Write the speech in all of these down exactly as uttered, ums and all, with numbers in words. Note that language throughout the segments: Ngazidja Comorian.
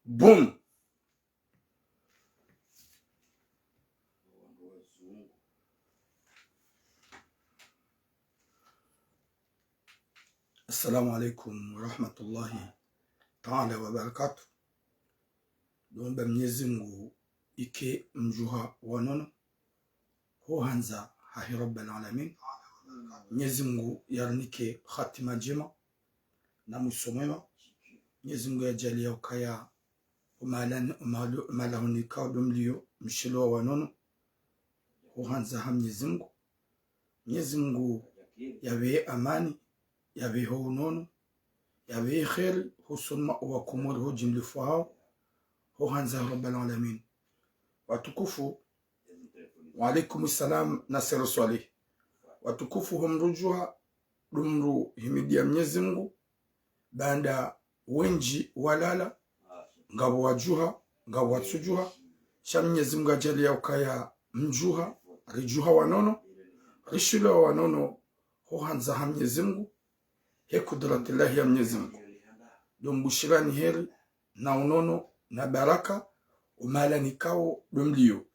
Boom. Assalamu alaikum warahmatullahi taala wabarakatuh. Ndo mba Mnyezi Mngu ike mdjuha wa nono, ho handza hahe Rabbal Alamin. Mnyezi Mngu yarinike hatima ndjema na mwiso mwema. Mnyezi Mngu yadjaaliye ukaya omahala, omahala, omahala hunika ndo mliyo mshilo wa nono, ho handza ha Mnyezi Mngu. Mnyezi Mngu yapveye amani, yapveye ho unono, yapveye kheri, husoni mwa owakomori ho jimlifu hawo, ho handza ha Rabbal Alamin. Watukufu, wa alaikum salam, Nasser Swaleh. Watukufu, ho mdru udjuha, ndo mdru himidiya Mnyezi Mngu, baanda wendji walala, ngapvo wadjuha, ngapvo watsudjuha. Sha Mnyezi Mngu yadjaaliye ukaya mdjuha, ridjuha wa nono, rishilo wa nono, ho handza ha Mnyezi Mngu, he kudratillahi ya Mnyezi Mngu. Ndo mbushirani heri, na unono, na baraka, omahala nikao ndo mliyo.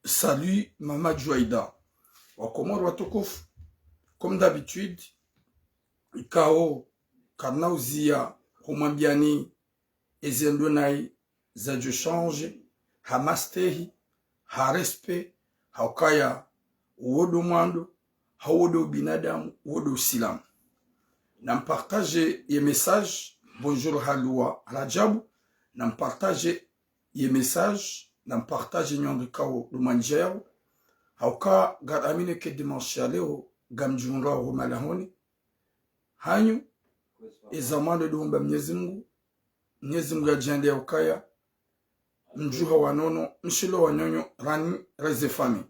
Salut, Mama Juaida. Wakomori watukufu, comme d'habitude, ikao karina uziya humwambiyani ezendro nayi zadjo change, ha mastehi, ha respect, ha ukaya uwo ndo mwando, ha uwo ndo ubinadamu, uwo ndo usilamu. Nampartage ye message, bonjour Halua Rajabu, nampartage ye message, nampartage nyi wandru ikao ndo mwandjiyao, ha uka ngaramini ke dimanche ya leo, ngamdjihundrao ho malahoni hanyu, eza mwando ndo mba Mnyezi Mngu, Mnyezi Mngu yadjaaliye ukaya mdjuha wa nono, mshilo wa nono, rani reze famille.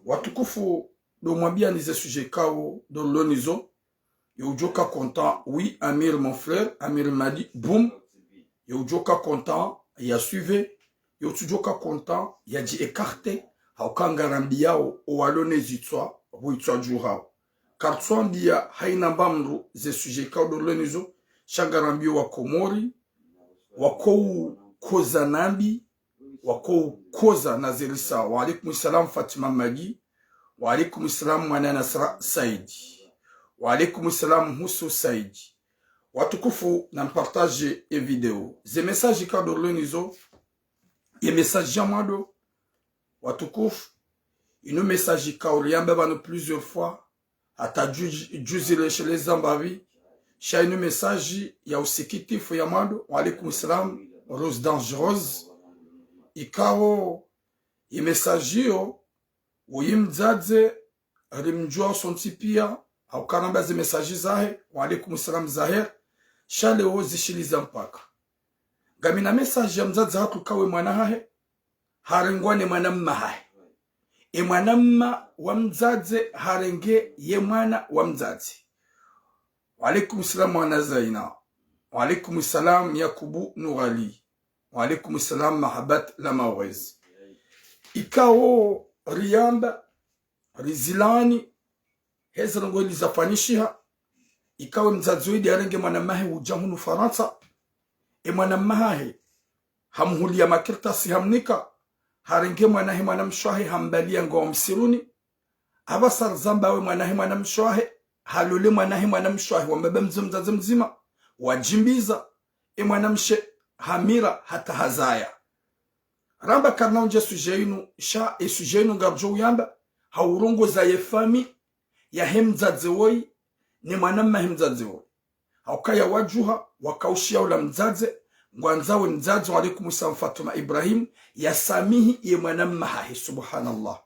Watukufu, ndo mwambiyani ze sujet ikao ndo rilo nizo, yo udjoka content, oui, Amir, mon frère, Amir Madi, boum. Yo udjoka content, ya suivre. Yo utsudjoka content, yadji écarter. Ha uka ngarambiyao owalo ne zitswa, pvo itswa djuhao. Kartsuambiya hayina mba mdru ze sujet ikao ndo rilo nizo, sha ngarambiyo wakomori, wakoukoza nambi, wakoukoza na zirisa. Wa alaikum salam Fatima Madi. Wa alaikum salam mwana Nasra Saidi. Wa alaikum salam Husu Saidi. Watukufu, nampartage ye video. Ze message ikao ndo rilo nizo, ye message ya mwando, watukufu, inu message ikao riyamba pvanu plusieurs fois, hata juzi, juzi rishelezeya mbapvi, sha inu message ya usikitifu ya mwando. Wa alaikum salam, Rose Dangereuse. Ikao, ye message iyo, woyi mdzadze, rimdjuwa sontsi piya, ha uka ramba ze message zahe, wa alaikum salam Zaher, sha leo zishiliza mpaka. Ngamina message ya mdzadze hatru ikao ye mwana hahe harengwa ne mwana mma hahe. E mwana mma wa mdzadze harenge ye mwana wa mdzadze. Wa alaikum salam mwana Zaina. Wa alaikum salam Yakubu Nourali. Wa alaikum salam Mahabat la Maurez. Ikao riyamba, rizilani, heze ndrongoo ili zafanyishiha, ikao mdzadze woyi nde yarenge mwana mma hahe udja hunu Farantsa, e mwana mma hahe, hamhuliya makartasi hamnika, harenge mwana hahe mwana mshe wahe hambaliya ngwao msiruni, apvasa rizamba we mwana hahe mwana mshe wahe, halole mwana hahe mwana mshe wahe wa mbaba mdzima mdzadze mdzima, wadjimbiza, e mwana mshe hamira hata hazaya. Ramba karina undja sujet inu, sha e sujet inu ngaridjo uyamba, ha urongoza ye famille yahe mdzadze woyi, ne mwana mma hahe mdzadze woyi. Ha ukaya wadjuha, wakaushiya ola mdzadze, ngwandzao we mdzadze, wa alaikum salam Fatuma Ibrahim, yasamihi ye mwana mma hahe, subhanallah.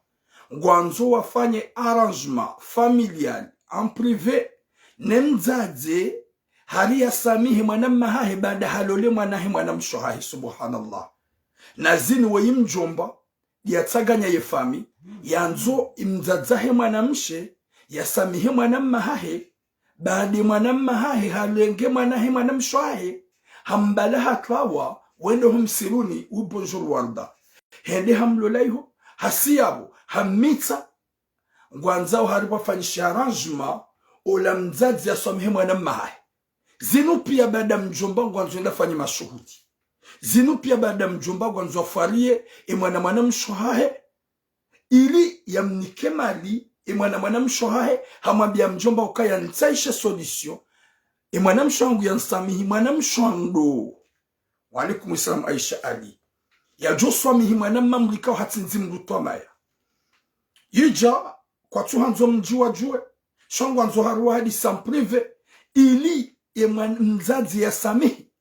Ngwandzo wafanye arrangement familial, en privé, ne mdzadze, hari yasamihi mwana mma hahe baanda halole mwana hahe mwana mshe hahe, subhanallah. Na zini woyi mdjomba, yatsanganya ye famille, yandzo ye mdzadze wahe mwana mshe yasamihi mwana mma hahe, baanda ye mwana mma hahe harenge mwana hahe mwana mshe wahe, hambala hatwawa, wende ho msiruni, u bonjour Warda. Hende hamlola iho, hasiya pvo, hammitsa, ngwandzao hari pvafanyishiha arrangement, ola mdzadze yasamihi mwana mma hahe. Zinu piya baanda mdjomba ngwandzo yende yafanye mashuhuli. Zinu pia baada mdjomba ngwandzo afwariye emwana mwanamshe wahahe, ili yamnike mali, emwana mwanamshe wahahe hamwambia mdjomba ukaya ntsaishe solution, emwanamshe wangu yansamihi, mwanamshe wa ndo. Wa alaikum salam, Aisha Ali. Yadjo swamihi mwanamme mrikao hatsindzi mdru twamaya. Yidja kwatsu handzo mdji wadjuwe, sha ngwandzo haruwa hadisi en privé, ili ye mwan-, mdzadze yasamihi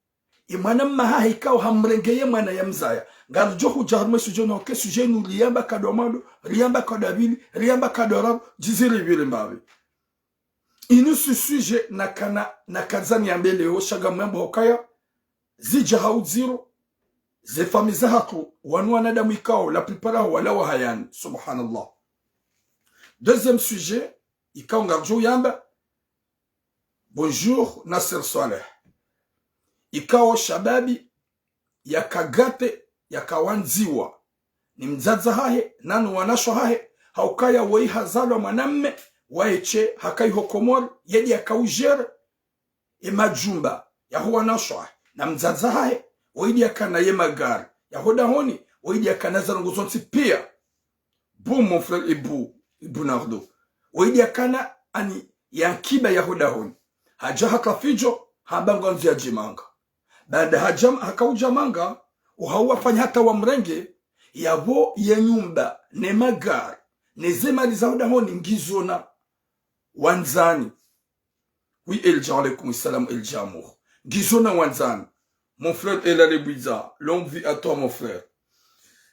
ye mwanamme hahe ikao hamrenge ye mwana yamzaya. Ngaridjo hudja harumwa sujet inu, ke sujet inu riyamba nkado ya mwando, riyamba nkado ya pvili, riyamba nkado ya raru, djiziri pvili mbapvi. Inu si sujet nakana, nakandza niyambe leo, sha ngamwambo hukaya zidja ha udziro, ze famille zahatru, wanu wanadamu ikao, la plupart yaho walawa hayani, subhanallah. Deuxième sujet, ikao ngaridjo uyamba, bonjour, Nasser Saleh. Ikao shababi, yaka gâté, yaka wandziwa ni mdzadze hahe, nanu wanashe wahahe, ha ukaya woyi hazalwa mwanamme, waye she, haka iho Komori, yedi yaka ugérer ye majumba yaho wanashe wahe na mdzadze hahe, woyi ndi yakana ye magari yaho dahoni, woyi ndi yakana ze ndrongoo zontsi pia. Bon, mon frère Ibu, Ibu Nardo. Woyi ndi yakana ani ye ankiba yaho dahoni. Hadja haka fidjo, hamba ngwandzo yadje Manga. Baada hadja, haka udja Manga, ohawu wafanya hata wamrenge, yapvo ye nyumba, ne magari, ne ze mali zaho dahoni, ngizo na wandzani. Oui, Eldja, wa alaikum salam, Eldja Amour. Ngizo na wandzani. Mon frère Elale Bwiza, longue vie à toi, mon frère.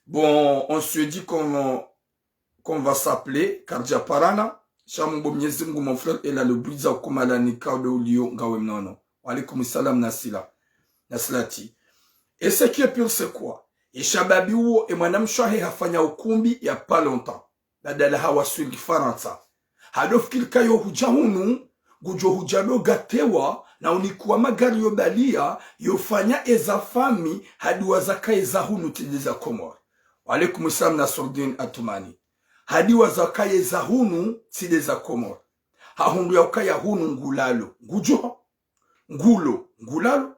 Bon, on se dit qu'on, qu'on va s'appeler, karidja parana. Sha mumbo Mnyezi Mngu, mon frère Elale Bwiza, ukumalanika ude uliyo ngawe mnono. Wa alaikum salam, Nasila. Nasilati. Et ce qui est pire, c'est quoi? Ye shababi uwo, ye mwanamshe wahe hafanya ukumbi il y a pas longtemps. Badala hawaswili Farantsa, hado fikiri kayo hudja hunu, ngudjo hudja do gâtéwa, na unikuwa magari yo baliya, yo fanya eza fami, hadi waza kaye za hunu tsi de za Komori. Wa alaikum salam Nasruddin Atumani. Hadi waza kaye za hunu tsi de za Komori. Hahundru ya ukaya hunu ngulalo, ngudjo, ngulo, ngulalo.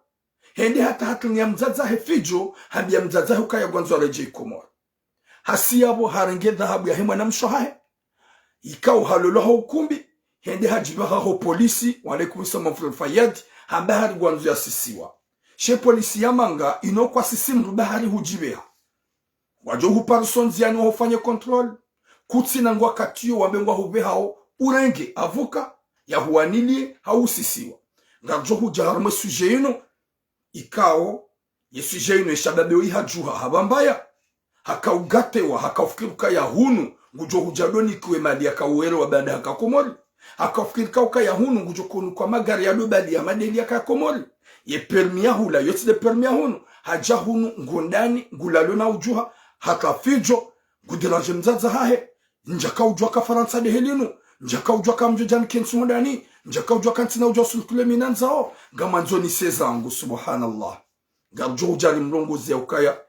Hende hata hatruni ya mdzadze hahe fidjo, hambia mdzadze hahe ukaya ngwandzo aredjei Komori. Hasi yapvo harenge dhahabu yahe mwanamshe hahe, ikao halolwa ha ukumbi, hende hadjipvaha ho polisi, wa alaikum salam frère Fayad, hamba hari ngwandzo yasisiwa. She polisi ya Manga, ino kwasisi mdru ba hari hudjipveha. Wadjo hupara sondziani wahufanye contrôle. Kutsina ngwakatiyo wambe ngwahupvehao urenge avocat yahuwanilie ha usisiwa. Ngaridjo hudja harumwa ye sujet ino, ikao, ye sujet ino ye shababi oyi hadjuha hapvambaya. Haka ugâtéwa, haka ufikiri ukaya hunu ngudjo hudja do nikiwe mali yaka uwere wa baada haka Komori. Haka ufikiri ka ukaya hunu ngudjo kunu kwa magari ya do baliya madeli yaka Komori. Ye permis ya hula, yo tsi de permis ya hunu. Hadja hunu ngondani, ngulalo na udjuha, haka fidjo, ngudéranger mdzadze hahe. Ndjaka udjuwa ka Farantsa de helinu, ndjaka udjuwa ka mdjo djani kentsi hondani, ndjaka udjuwa ka ntsina udjuwa circuler mi nandzao, ngamwandzo nise zangu, subhanallah. Ngaridjo hudja ri mrongozi ya ukaya,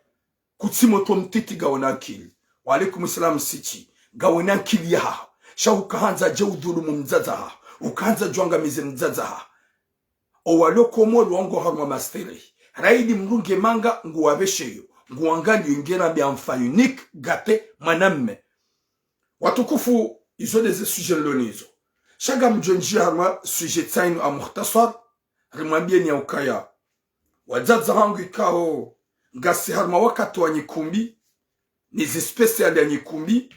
kutsi motro mtiti ngawena ankili. Wa alaikum salam Siti. Ngawena ankili yahaho. Sha ukahandza dje udhulumu mdzadze haho. Ukahandza dje wangamize mdzadze haho. Owalo Komori wangu harumwa masterehi. Raidi mdru nge Manga nguwapvesheyo. Nguwangaliyo nge rambe enfant unique, gâté, mwanamme. Watukufu, izo de ze sujet nilo nizo. Sha ngamdjo ndjia harumwa sujet tsayinu ha mukhtasar, rimwambieni ya ukaya wadzadze hangu ikao, ngasi harumwa wakati wa nyikumbi, ni zi spécial ya nyikumbi,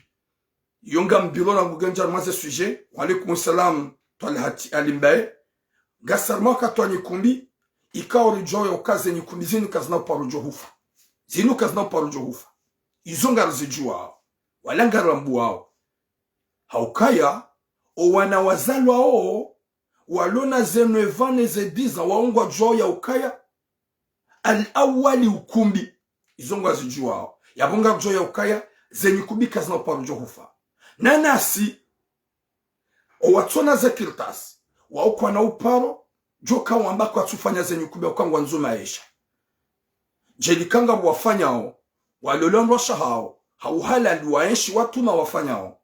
yo ngambilo rangu ngendja harumwa ze sujet, wa alaikum salam, Twalhati Ali Mbaye, ngasi harumwa wakati wa nyikumbi, ikao ridjuwao ya uka ze nyikumbi zinu kazina uparo djo hufa. Zinu kazina uparo djo hufa. Izo ngarizidjuwao, wala ngarirambuwao. Ha ukaya, owana wazalwao, walo na ze neuf ans ne ze dix ans, wao ngwadjuwao ya ukaya, al awali ukumbi. Izo ngwazidjuwao. Yapvo ngaridjuwao ya ukaya, ze nyikumbi kazina uparo djo hufa. Nanasi, owatsona ze kartasi, wao kwana uparo djo ka wamba kwatsu fanya ze nyikumbi uka ngwandzo maesha. Djeli ka ngapvo wafanyao, walolwa ndrwasha hawo, ha uhalali waenshi watuma wafanyao.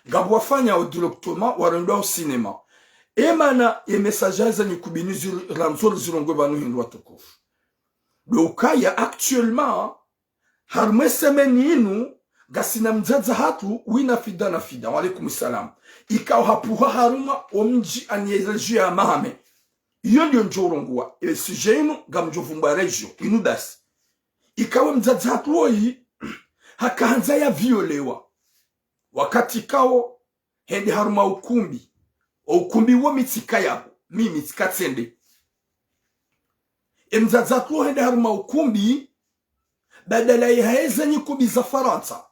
Ngapvo wafanyao directement warendwa au cinéma. Emana ye message ya ze nyikumbi ni ziri randzo ri zirongowe pvanu hindru watukufu. Ndo ukaya actuellement, harumwa ye semaine inu, ngasina mdzadze hatru wina Fida na Fida. Wa alaikum salam. Ikao hapvuha harumwa omdji ani ye région ya Hamahame. Iyo ndiyo ndjo urongowa. E sujet inu, ngamdjo vumbwa région inu basi. Ikao mdzadze hatru woyi, hakahandza ya violewa. Wakati ikao, hende harumwa ukumbi. O ukumbi wo mi tsika yapvo, mi mi tsika tsende. E mdzadze hatru hende harumwa ukumbi, badala ye haye ze nyikumbi za Farantsa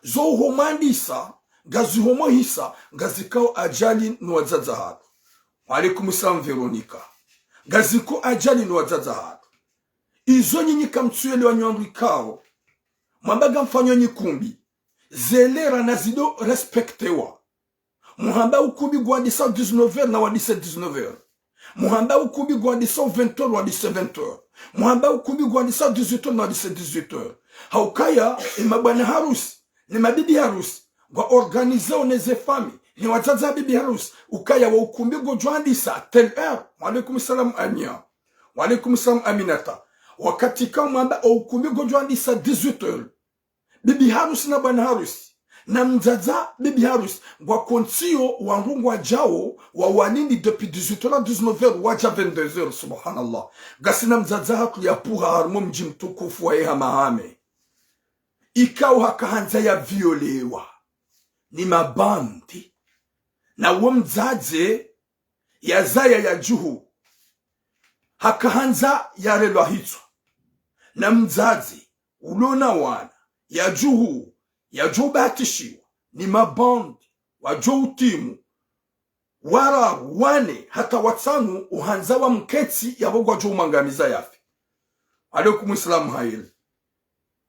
zo uhomwandisa, ngazi homohisa, ngazikao ajali no wadzadze hatru. Wa alaikum salam Veronica. Ngazikao ajali no wadzadze hatru. Izo nyinyi kamtsuelewa nyi wandru ikao mwamba ngamfanyo nyikumbi. Ze lera nazido respectewa. Muhamba ukumbi ngwandisao dix-neuf heures na wandise dix-neuf heures. Muhamba ukumbi ngwandisao vingt heures wandise vingt heures. Muhamba ukumbi ngwandisao dix-huit heures na wandise dix-huit heures. Ha ukaya, e mabwana harusi, ne mabibi harusi, ngwa organiseo ne ze famille, ne wadzadze ha bibi harusi, ukaya wo ukumbi ngodjo andisa telle heure. Wa alaikum salam Amia. Wa alaikum salam Aminata. Wakati ikao mwamba o ukumbi ngodjo andisa dix-huit heures. Bibi harusi na bwana harusi, na mdzadze bibi harusi, ngwa kontsiyo wandru ngwadjao, wawalindi depuis dix-huit heures à dix-neuf heures, wadja vingt-deux heures, subhanallah. Ngasina mdzadze hatru yapvuha harumwa omdji mtukufu wa ye Hamahame. Ikao hakahandza ya violewa ni mabandi. Na wo mdzadze yazaya yadjuhu, hakahandza yarelwa hitswa. Na mdzadze ulo na wana, yadjuhu, yadjo ubahatishiwa ni mabandi, wadjo utimu, wararu, wane, hata watsanu, uhandza wamketsi yapvo ngwadjo umwangamiza yafe. Alaikum salam Hayil.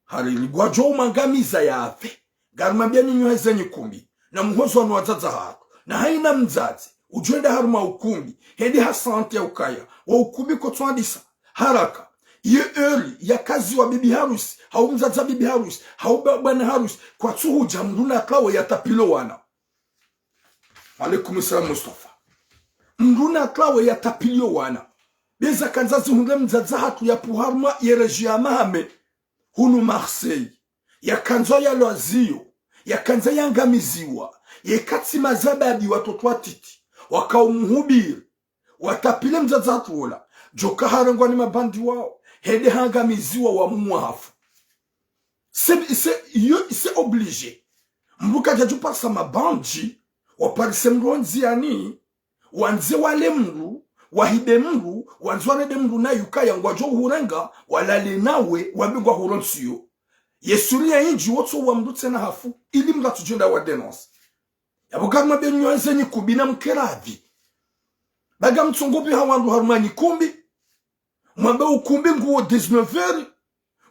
Harili ngwadjo umwangamiza yafe. Ngarimwambiani nyi haye ze nyikumbi, na muhozo wanu wadzadze hatru, na haina mdzadze udjo enda harumwa ukumbi, hende ha santé ya ukaya wo ukumbi kotsuandisa haraka. Ye heure yakaziwa bibi harusi, hau mdzadze bibi harusi, hau ba-, bwana harusi, kwatsuhudja mndru na klawe yatapilo wana. Alaikum salam Mustafa. Mndru na klawe yatapilio wana. Be zakandza zihundre mdzadze hatru yapvuha harumwa ye région ya Hamahame, hunu Marseille. Yakandza yalwaziyo, yakandza yangamiziwa, yeka tsi mazababi watoto watiti, wakao muhubiri, watapile mdzadze hatru wola, djoka harengwa ni mabandi wao, hende hangamiziwa wa mumwahafu. C'est, c'est, yo, c'est obligé. Mndru kadjadjo parisa mabandi, waparise mndru ondziani, wandze wale mndru, wahibe mndru, wandze warende mndru na yukaya ngwadjo uhurenga, walale nawe, wambe ngwahurontsiyo. Ye suri ya indji wotso wa mndru tsena hafu, ili mndru atsudjo enda wa dénonce. Yapvo ngarimwambiani nyi haye ze nyikumbi na mkeradhi. Ba ngamtsongo pvi ha wandru harumwa nyikumbi. Mwamba ukumbi nguwo dix-neuf heures.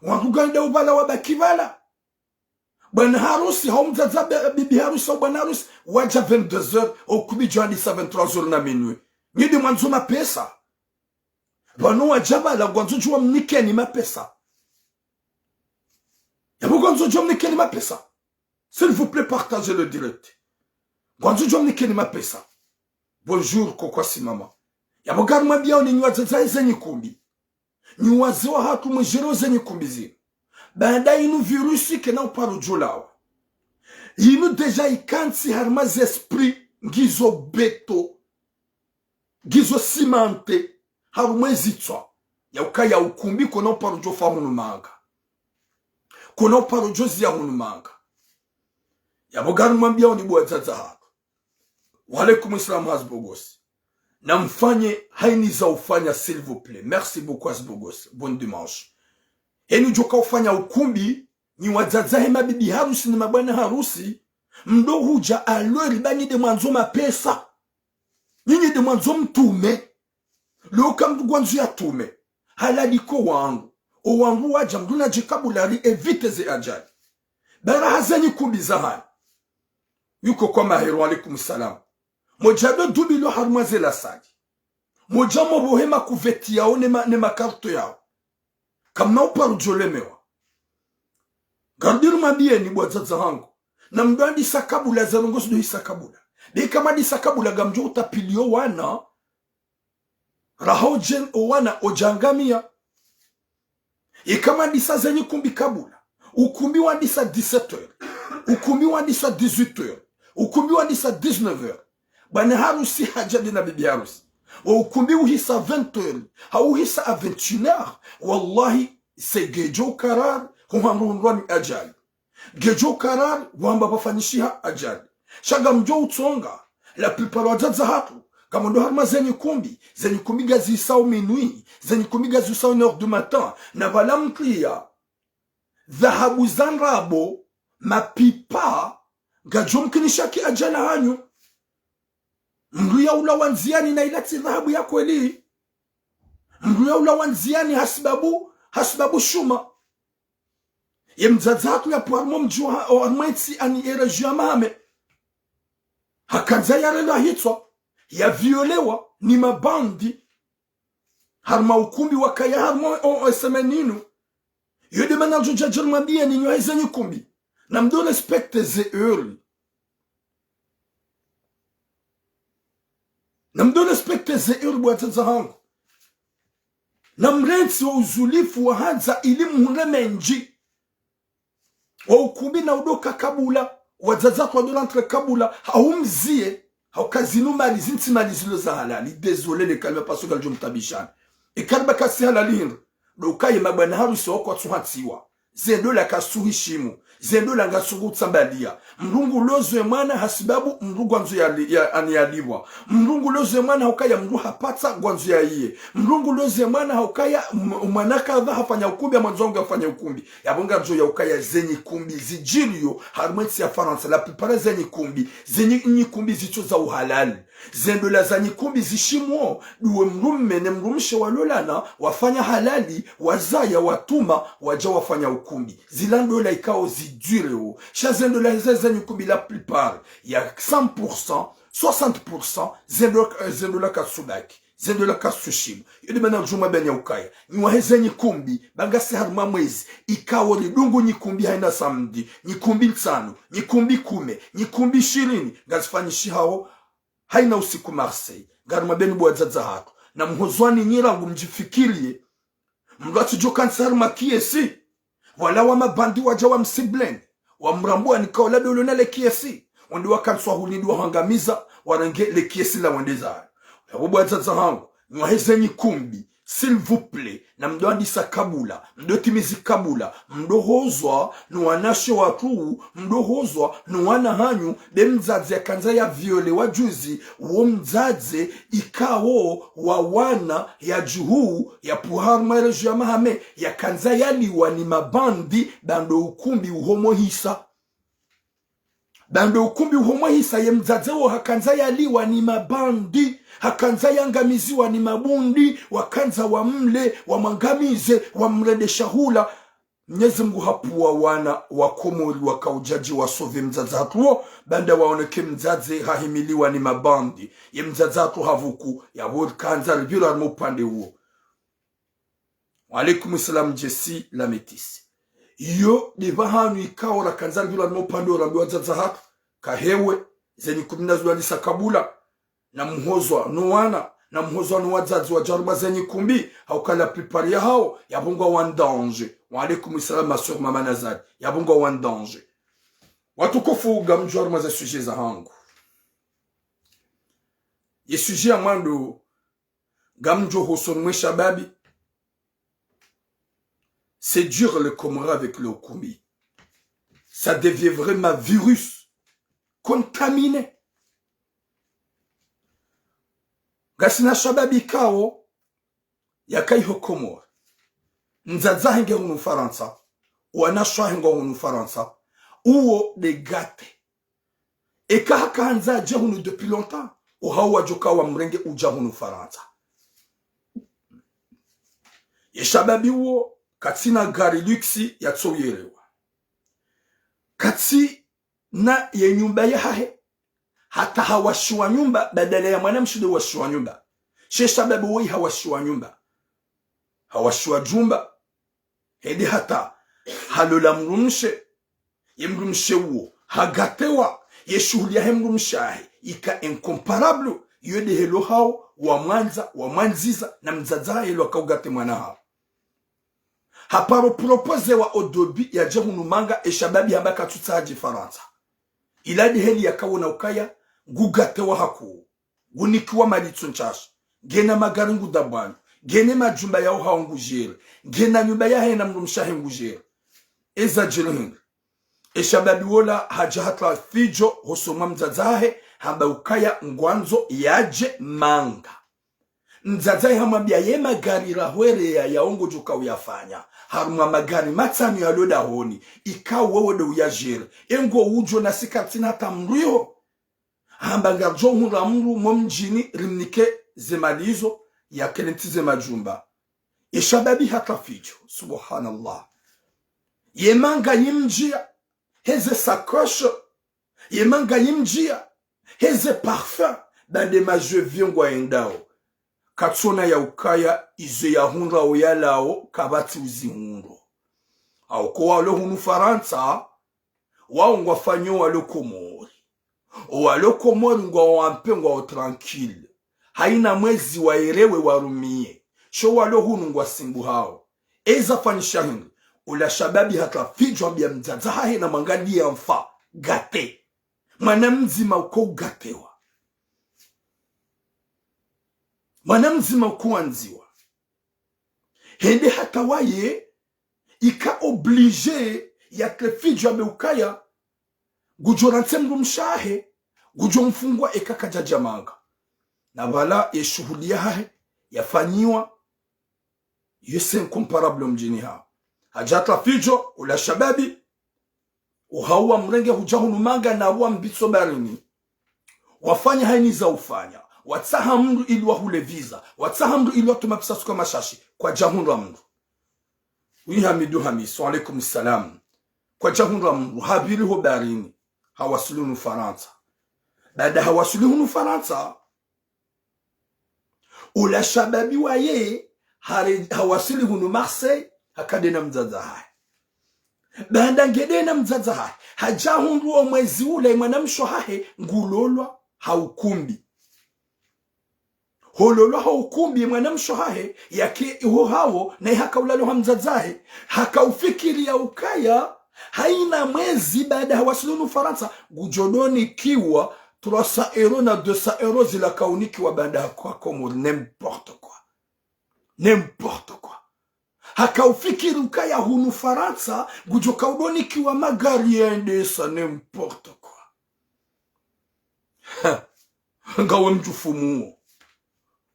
Wandru ngwenda upvala wabaki pvala. Bwana harusi, hau mdzadze be-, bibi harusi, hau bwana harusi, wadja vingt-deux heures, o ukumbi djo andisa vingt-trois heures na minuit. Nyi nde mwandzo mapesa. Pvanu wadja pvala, ngwandzo djuwa mnikeni mapesa. Yapvo ngwandzo djuwa mnikeni mapesa. S'il vous plaît, partagez le direct. Ngwandzo djuwa mnikeni mapesa. Bonjour, koko Simama. Yapvo ngarimwambiao ni nyi wadzadze haye ze nyikumbi. Nyi wazee wahatru mwedjelewo ze nyikumbi zinu. Baanda inu virus kayina uparo djolawa. Inu déjà ikantsi harumwa ze esprit ngizo béton. Ngizo cimenté harumwa ezitswa. Ya ukaya ukumbi kayina uparo djofa hunu manga. Kayina uparo djoziya hunu manga. Yapvo ngarimwambiao ni bo wadzadze hatru. Wa alaikum salam Hazi Bogosi. Na mfanye hayina za ufanya, s'il vous plaît. Merci beaucoup Hazi Bogosi. Bon dimanche. Heni djoka ufanya ukumbi, nyi wadzadze he mabibi harusi ni mabwana harusi, mdo hudja alors ba nyi nde mwandzo mapesa. Nyinyi nde mwandzo mtume. Leo ka mndru ngwandzo yatume, halaliko wangu. O wangu wadja mndru nadje kabula ri éviter ze ajali. Bara haza nyikumbi za hanu. Yuko kwa mahero, alaikum salam. Modja do dubilo harumwa ze lasali. Modja mobohe makuveti yao ne ma, ne makarto yao. Kamna uparo djolemewa. Ngarudi rimwambiyeni bo wadzadze hangu. Na mdo andisa kabula za ndrongo zido hisa kabula. Be ka mwadisa kabula ngamdjo utapilio wana. Raha odje, o wana odja angamiya. Eka mwandisa zenyi kumbi kabula, ukumbi wandisa dix-sept heures, ukumbi wandisa dix-huit heures, ukumbi wandisa dix-neuf heures. Bwana harusi hadja nde na bibi harusi. Wo ukumbi uhisa vingt heures, hau uhisa à vingt et une heures. Wallahi, se ngedjo ukarari, huhandru hundrwa ni ajali. Ngedjo ukarari, wamba pvafanyishiha ajali. Sha ngamdjo utsonga, la plupart wadzadze hatru, ngamwendo harumwa zenyi kumbi, zenyi kumbi ngazihisao minuit, zenyi kumbi ngazihisao une heure du matin, na pvala mtria dhahabu za ndrabo, mapipa, ngadjo mkinisha ki ajali hanyu. Mndru yaulawa ndziani na ila tsi dhahabu ya kweli. Mndru yaulawa ndziani hasibabu, hasibabu shuma. Ye mdzadze hatru yapvo harumwa mdji wa, o, harumwa entsi ani era juu ya mahame. Hakandza yarelwa hitswa, yaviolewa ni mabandi. Harumwa ukumbi wakaya harumwa o, o, semaine inu. Yo nde mana ngamdjo djadja nimwambiye ni nyi waheze nyi kumbi, namdo respecte ze heures. Namdo respecte ze heures bo wadzadze hangu. Namrentsi wo uzulifu wa handza ili muhundre mendji. Wo ukumbi na udoka kabula, wadzadze hatru wado rentrer kabula, hau mziye, hauka zinu mali, zinu tsi mali zilo za halali. Désolé, le kalima paso kalidjo mtabishani. E kalima kasi halali hindru. Ndo ukaye mabwana harusi wako watsuhantsiwa. Ze ndola kasuhishimu. Ze ndola ngasungu utsambaliya. Mndru ngulozo ye mwana hasibabu mndru ngwandzo ya, ya, ani yalipvwa. Mndru ngulozo ye mwana haukaya mndru hapatsa ngwandzo ya iye. Mndru ngulozo ye mwana haukaya m-, mwana kadha hafanya ukumbi, amwandzo wangu hafanya ukumbi. Yapvo ngamdjo ya ukaya zenyi kumbi zidjiriyo harumwa entsi ya Farantsa, la plupart zenyi kumbi, zenyi nyi kumbi zitso za uhalali. Ze ndola za nyi kumbi zishimwo, ndo we mdrume ne mdrumshe walolana, wafanya halali, wazaya, watuma, wadja wafanya ukumbi. Zila ndola ikao zidjiriyo. Sha ze ndola za zenyi kumbi la plupart, ya cent pour cent, soixante pour cent, ze ndo-, eh, ze ndola katsubaki. Ze ndola kazitsushimu. Yo nde mana ngamdjo mwambiya ni ukaya, nyi waheze nyi kumbi, ba ngasi harumwa mwezi, ikao lidungu nyi kumbi hayina samedi, nyi kumbi ntsanu, nyi kumbi kume, nyi kumbi shirini, ngazifanyishihao hayina usiku Marseille. Ngarimwambiyeni bo wadzadze hatru, namhozwani nyi rangu mdjifikiriye. Mndru atsidjo kantsi harumwa kiesi. Wala wa mabandi wadja wamsibleni, wamrambuwa ni kaula dolo na le kiesi. Wende wakantswa hulindi wahangamiza, warenge le kiesi la wende zayo. Yapvo bo wadzadze hangu, nyi waheze nyi kumbi, s'il vous plaît, namdo andisa kabula, mdo timizi kabula, mdo hozwa no wanashe watru, mdo hozwa no wana hanyu, nde mdzadze yakandza yaviolewa juzi, wo mdzadze ikao wa wana ya juhu, yapvo harumwa era juu ya mahame, yakandza yaliwa ni mabandi, ba ndo ukumbi uho mwohisa. Ba ndo ukumbi uho mwohisa ye mdzadze wo hakandza yaliwa ni mabandi, hakandza yangamiziwa ni mabundi, wakandza wamle, wamwangamize, wamrende shahula. Mnyezi Mngu hapvuwa wana wa Komori wakaudjadji wasove mdzadze hatru wo, baanda waoneke mdzadze hahimiliwa ni mabandi. Ye mdzadze hatru havuku, yapvo rikandza ripvira harumwa upande uwo. Wa alaikum salam, Jessie la métisse. Iyo, nde pvahanu ikao rakandza ripvira harumwa upande uwo rambiwa wadzadze hatru, kahewe, zenyi kumbi nazo andisa kabula, namhozwa no wana, namhozwa no wadzadze wadja harumwa zenyi kumbi, hauka la plupart yahao, yapvo ngwawo en danger. Wa alaikum salam, ma sœur Mama Nazari, yapvo ngwawo en danger. Watukufu, ngamdjo harumwa ze sujet zahangu. Ye sujet ya mwando, ngamdjo hosoni mwe shababi, séduire les Comoriens avec le ukumbi. Ça devient vraiment virus, contaminé. Ngasina shababi ikao yakaya ho Komori. Mdzadze wahe nge hunu Farantsa, wanashe wahe ngwao hunu Farantsa, uwo nde gâté. Eka hakahandza adje hunu depuis longtemps, ohao wadjoka wamrenge udja hunu Farantsa. Ye shababi uwo, katsina gari luxe yatso uyelewa. Katsina ye nyumba yahahe, hata hawashiwa nyumba, badala ya mwanamshe nde washiwa nyumba. She shababi woyi hawashiwa nyumba. Hawashiwa jumba, hende hata halola mdrumshe, ye mdrumshe uwo hagâtéwa, ye shuhuli yahe mdrumshe wahe ika incomparable, iyo nde helo hao wamwandza, wamwandziza, na mdzadze wahe helo haka ugâté mwana hawo. Haparo proposewa o début yadje hunu manga, e shababi hamba katsutsaha dje Farantsa. Ila de heli yakawona ukaya, ngugatewa hakuu. Ngunikiwa mali tsu ntsasha. Ngena magari ngudabwani. Ngena majumba yaho hao ngudjere. Ngena nyumba yahe na mdrumshe wahe ngudjere. Eza djiri hindri. E shababi wola hadja hatra fidjo hosoni mwa mdzadze wahe, hamba ukaya ngwandzo yadje manga. Mdzadze wahe hamwambia ye magari rahwere ya yaongo djoka uyafanya. Harumwa magari matsanu yalo dahoni. Ikao wewe de uyadjere. Engo udjo na sikatsina hata mdru iho. Hamba ngardjo hundra mdru mo mdjini rimnike ze mali izo, yakele ntsi ze majumba. E shababi hatra fidjo, subhanallah. Ye manga yimdjia, heze sacoche, ye manga yimdjia, heze parfum, baada e madjwe vyo ngwayendao. Katsona ya ukaya, izo yahundra oyalao, kapvatsi uzihundro. Hauka walo hunu Farantsa, wao ngwafanyao walo Komori. Owalo Komori ngwao en paix, ngwao tranquille. Haina mwezi waerewe warumie. Sho walo hunu ngwasimbuhao. Eza fanyisha hindri. Ola shababi hatra fidjo hambia mdzadze wahe na mwangalia mfa. Gâté. Mwana mdzima uko ugatewa. Mwana mdzima uko wandziwa. Hende hata waye, ika obligé yatre fidjo hambe ukaya, ngudjo rantse mdrumshe wahe, ngudjo mfungua eka kadjadja manga. Na pvala ye shuhuli yahahe, yafanyiwa, yo c'est incomparable mdjini ha. Hadja hatra fidjo, ola shababi, uhauwa mrenge hudja hunu manga na uwa mbitso barini. Wafanya haini za ufanya. Watsaha mdru ili wahule visa. Watsaha mdru ili watume mapesa suka mashashi. Kwadja hundra mdru. Wi Hamidu Hamisi, wa alaikum salam. Kwadja hundra mdru. Hapviri ho barini. Hawasili hunu Farantsa. Baada hawasili hunu Farantsa, ola shababi waye, hare-, hawasili hunu Marseille, hakade na mdzadze wahahe. Baada ngede na mdzadze wahahe, hadja hundru o mwezi ula ye mwanamshe wahahe, ngulolwa ha ukumbi. Hololwa ha ukumbi ye mwanamshe wahahe, yake iho hawo, naye haka ulala ha mdzadze wahe, haka ufikiri ya ukaya, haina mwezi baada hawasili hunu Farantsa, ngudjo donikiwa trois cents euros na deux cents euros zila kaunikiwa baada haka Komori, n'importe quoi. N'importe quoi. Haka ufikiri ukaya hunu Farantsa, ngudjo kaudonikiwa magari yendesa, n'importe quoi. Ha, ngawe mdjufu muo.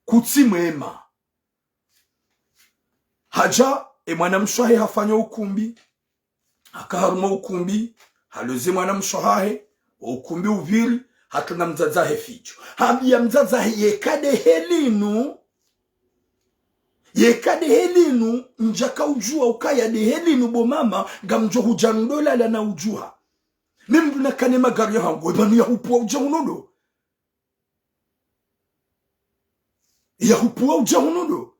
Kutsi mwema. Hadja, e mwanamshe wahe hafanya ukumbi. Haka harumwa ukumbi, haloze mwanamshe wahahe, ukumbi upviri, hatra na mdzadze wahe fidjo. Hambia mdzadze wahe yeka de helinu, yeka de helinu, ndjaka udjua ukaya de helinu bo mama, ngamdjo hudja ndolala na udjuha. Mi mdru nakane magari yahangu, epvanu yahupvua udja hunu ndo. Yahupvua udja hunu ndo.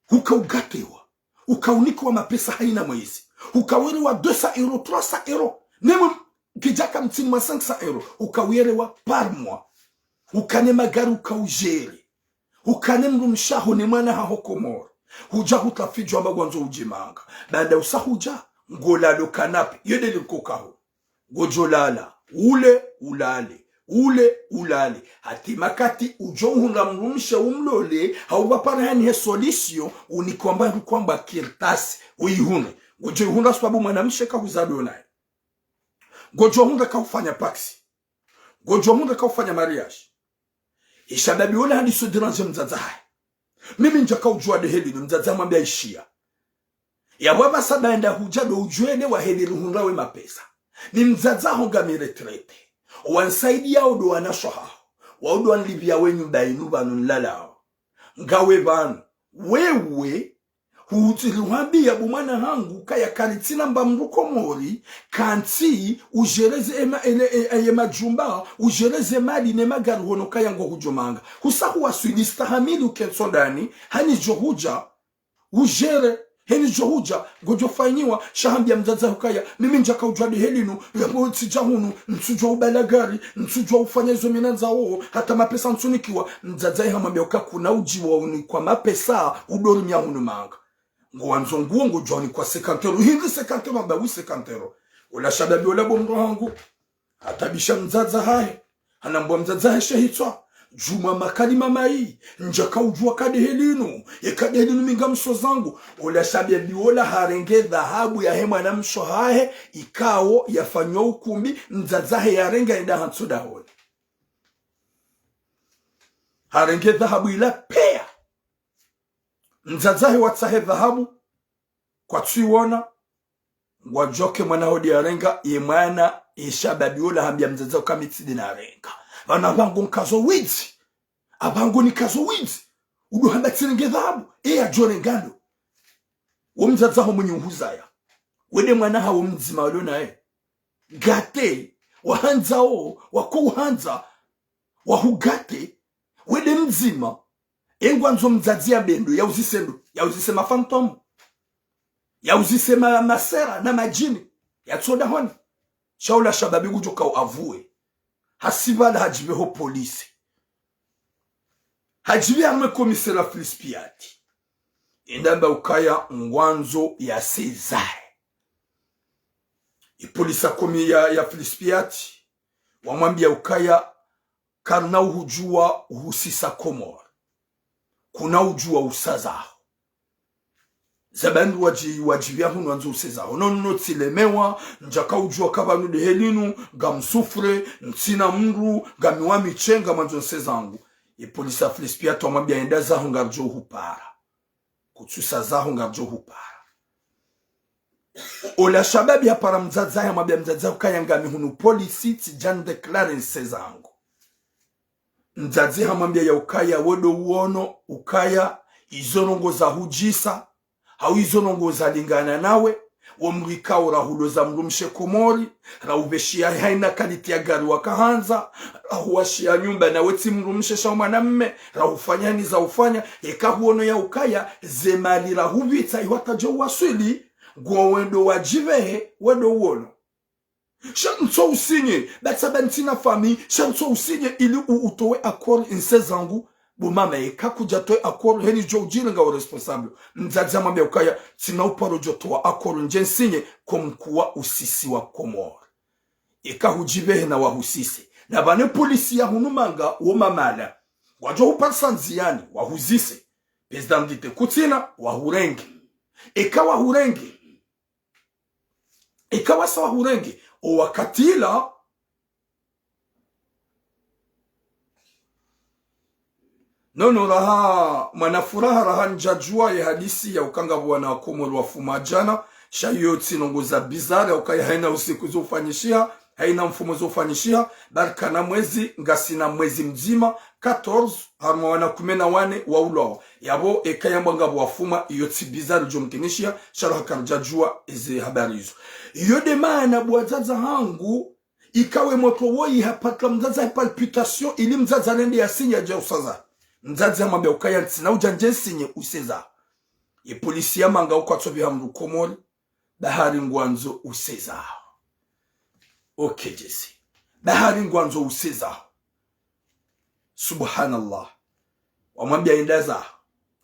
Huka ugatewa. Huka unikiwa mapesa haina mwezi. Huka werewa deux cents euros, trois cents euros. Nemo kidjaka mtsini mwa cinq cents euros. Huka werewa par mois. Hukane magari huka ujere. Hukane mdrumshe waho ne mwana haho Komori. Hudja hutra fidjo hamba ngwandzo udje manga. Baada usa hudja, ngolalo kanape. Yo de likokaho. Ngodjo lala, ule, ulale, ule, ulale. Hata makati udjo uhundra mdrumshe umlole, hau pvapvara hani he solution, unikwamba, unikwamba kartasi, uyihundre. Ngodjo ihundra sababu mwanamshe kahuzaa ndo naye. Ngodjo hundra kahufanya pacs. Ngodjo hundra kahufanya mariage. Ye shababi wola hadi so déranger mdzadze wahahe. Mimi ndjaka udjua de helinu, mdzadze wahe hamwambia ishia. Yapvo apvasa baanda hudja ndo udjuwe ne wa heliri hundra we mapesa. Ni mdzadze waho ngami retraité. Wansaidiao ndo wanashe wahaho. Wao ndo wanlipviao we nyumba inu pvanu nlalao. Ngawe pvanu. Wewe, hutsiri hwambia bo mwana hangu kaya karitsina mba mdru Komori, kantsi, ujereze ema, ele, e, e, ye majumba, ujereze mali ne magari hono kaya ngo hudjo manga. Husa huwaswili stahamili ukentsi ndani, hani djo hudja, ujere, heni djo hudja, ngodjo fanyiwa, sha hambia mdzadze wahe ukaya, mimi ndjaka udjua de helinu, yapvo tsidja hunu, ntsudjua ubala gari, ntsudjua ufanya izo mi nandzao, hata mapesa ntsunikiwa, mdzadze wahe hamwambia uka kuna udjiwa unikwa mapesa, udo rumia hunu manga. Ngwandzo nguo ngodjo nikwa cinquante euros. Hindri cinquante euros, amba oui cinquante euros. Ola shababi ola bo mdru hangu. Hatabisha mdzadze hahe. Hanambwa mdzadze hahe she hitswa. Djuma makalima mayi. Ndjaka udjuwa kadehe linu. Ye kadehe linu mi ngamsozangu. Ola shababi ola harenge dhahabu yahe mwanamshe hahe. Ikao yafanywa ukumbi. Mdzadze hahe yarenge yenda hantsu dahoni. Harenge dhahabu ila peya. Mdzadze hahe watsahe dhahabu, kwatsu iwona, ngwadjoke mwana hodi yarenga, ye mwana, ye shababi ola hambia mdzadze uka mi tsi de narenga. Pvanu apvangu nkazo widzi. Apvangu nikazo widzi. Udo hamba tsirenge dhahabu, ye yadjo renga ndo. Wo mdzadze haho mwenye uhuzaya. We de mwana hawo mdzima walo naye. Gâté, wahandza wo, wako uhandza, wahugâté, we de mdzima, ye ngwandzo mdzadze yambe ndo, yauzise ndo, yauzise ma fantôme, yauzise ma, masera na madjini, yatso dahoni. Sha ola shababi ngudjo kao avuwe. Hasi pvala hadjipve ho polisi. Hadjipve hamwe commissariat Fils Piat. Yenda amba ukaya ngwandzo yasezahe. Ye polisi ya komi ya, ya Fils Piat, wamwambia ukaya, karina uhudjuwa uhusisa Komori. Kuna udjuwa usazaho. Za pvandru wadji, wadjipvia hunu wandzo usezaho. No, no, no, tsilemewa, ndjaka udjuwa ka pvanu dehe linu, ngamsouffre, ntsina mdru, ngami wa mi tse, ngamwandzo nsezangu. Ye polisi ya Fils Piat wamwambia yenda zaho ngaridjo hupara. Kutsusazaho ngaridjo hupara. Ola shababi hapara mdzadze hahe, hamwambia mdzadze hahe ukaya ngami hunu polisi, tsidja ndéclaré nsezangu. Mdzadze hamwambia ya ukaya we do uono, ukaya izo ndrongoo za hudjisa, hau izo ndrongoo zalingana nawe, wo mdru ikao rahuloza mdrumshe Komori, rahupveshia haina qualité ya gari wakahandza, rahuwashia nyumba nawe tsi mdrumshe sha mwanamme, rahufanya ni za ufanya, eka huono ya ukaya, ze mali rahupvitsa iho hata djo uwaswili, ngwo wendo wadjipvehe, we do uono. Sha ntso usinye, ba tsaba ntsina famille, sha ntso usinye ili u, utowe accord nsezangu, bo mama eka kudja towe accord, heni djo udjiri ngawe responsable. Mdzadze hamwambia ukaya, tsina uparo djo towa accord ndje nsinye, comme quoi usisiwa Komori. Eka hudjipvehe na wahusise. Na pvane polisi ya hunu manga wo mamala. Wadjo huparisa ndziani, wahuzise. Pièce d'identité kutsina, wahurenge. Eka wahurenge. Eka wasa wahurenge. O wakati ila, nono raha, mwana Furaha raha ndjadjuwa ye hadisi ya uka ngapvo wana wa Komori wafuma djana, sha iyo tsi ndrongoo za bizarre, ya ukaya haina usiku zo ufanyishiha, haina mfumo zo ufanyishiha, barikana mwezi, ngasina mwezi mdzima, quatorze, harumwa wana kume na wane waulwawo. Yapvo eka yambwa ngapvo wafuma, iyo tsi bizarre djo mkinishiha, sha raha karidjadjuwa eze habari izo. Iyo de maana bo wadzadze hangu, ikawe motro woyi hapatwa mdzadze hahe palpitation, ili mdzadze harende yasinye yadje usaza. Mdzadze hamwambia ukaya ntsina udja ndje nsinye useza. Ye polisi ya manga uka kwatsu pviha mdru Komori, bahari ngwandzo useza. Ok, Jesse. Bahari ngwandzo useza. Subhanallah. Wamwambia yenda zaho.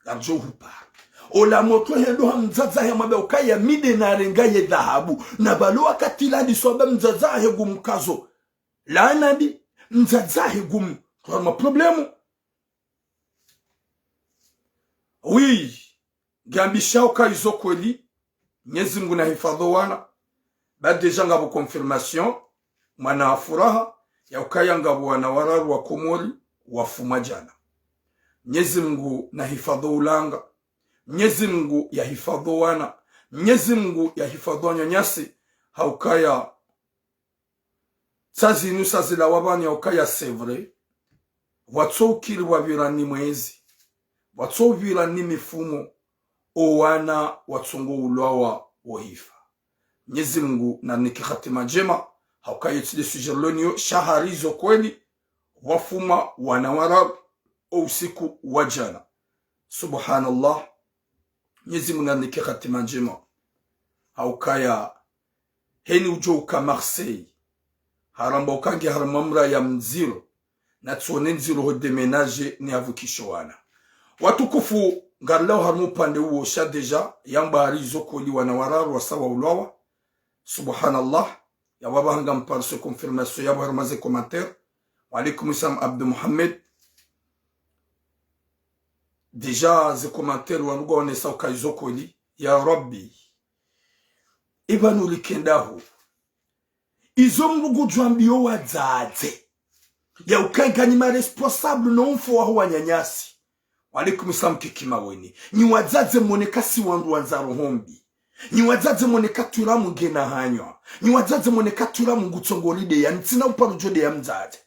Ngaridjo hupara. Ola motro hendo ha mdzadze hahe hamwambia ukaya mi de narenga ye dhahabu. Na pvalo wakati ila ndiswaba mdzadze hahe ngumkazo. Laana ndi mdzadze hahe ngumu. Twaruma problème. Oui. Ngambishao ka izo kweli, Mnyezi Mngu nahifadhwi wana, ba déjà ngapvo confirmation, mwana wa Furaha, ya ukaya ngapvo wana wararu wa Komori, wafuma djana. Mnyezi Mngu nahifadhwi ulanga, Mnyezi Mngu yahifadhwi wana, Mnyezi Mngu yahifadhwi wananyasi, ha ukaya tsa zinu sa zilawa pvanu ya ukaya c'est vrai, pvwatso ukiri pvwapvira ni mwezi, pvwatso upvira ni mifumo, o wana watsongo ulwawa wo hifa. Mnyezi Mngu narinike hatima ndjema, ha ukaya tsi de sujet rilo nayo, sha hari izo kweli, pvwafuma wana wararu, o usiku wa djana. Subhanallah. Mnyezi Mngu narinike hatima ndjema. Ha ukaya, heni udjo uka Marseille. Haramba uka nge harumwa mra ya mdziro. Natsone ndziro ho déménager ni avukisho wana. Watukufu, Ngarilao harumwa upande uwo sha déjà, yamba hari izo kweli wana wararu wasa waulwawa. Subhanallah. Yapvo apvaha ngamparise confirmation yapvo harumwa ze commentaire. Wa alaikum salam Abdou Mohamed. Déjà ze commentaire wanu ngwaonesa uka izo kweli. Ya Rabbi. Ipvanu rikendao. Izo mndru ngudjo ambiyo wadzadze. Ya ukaya nganyi ma responsable no mfo waho wananyasi. Wa alaikum salam Kiki Maweni. Nyi wadzadze mwoneka si wandru wandza roho mbi. Nyi wadzadze mwoneka twira mungena hanywa. Nyi wadzadze mwoneka twira mungu tsongolide ya ntsina uparo djo de ya mdzadze.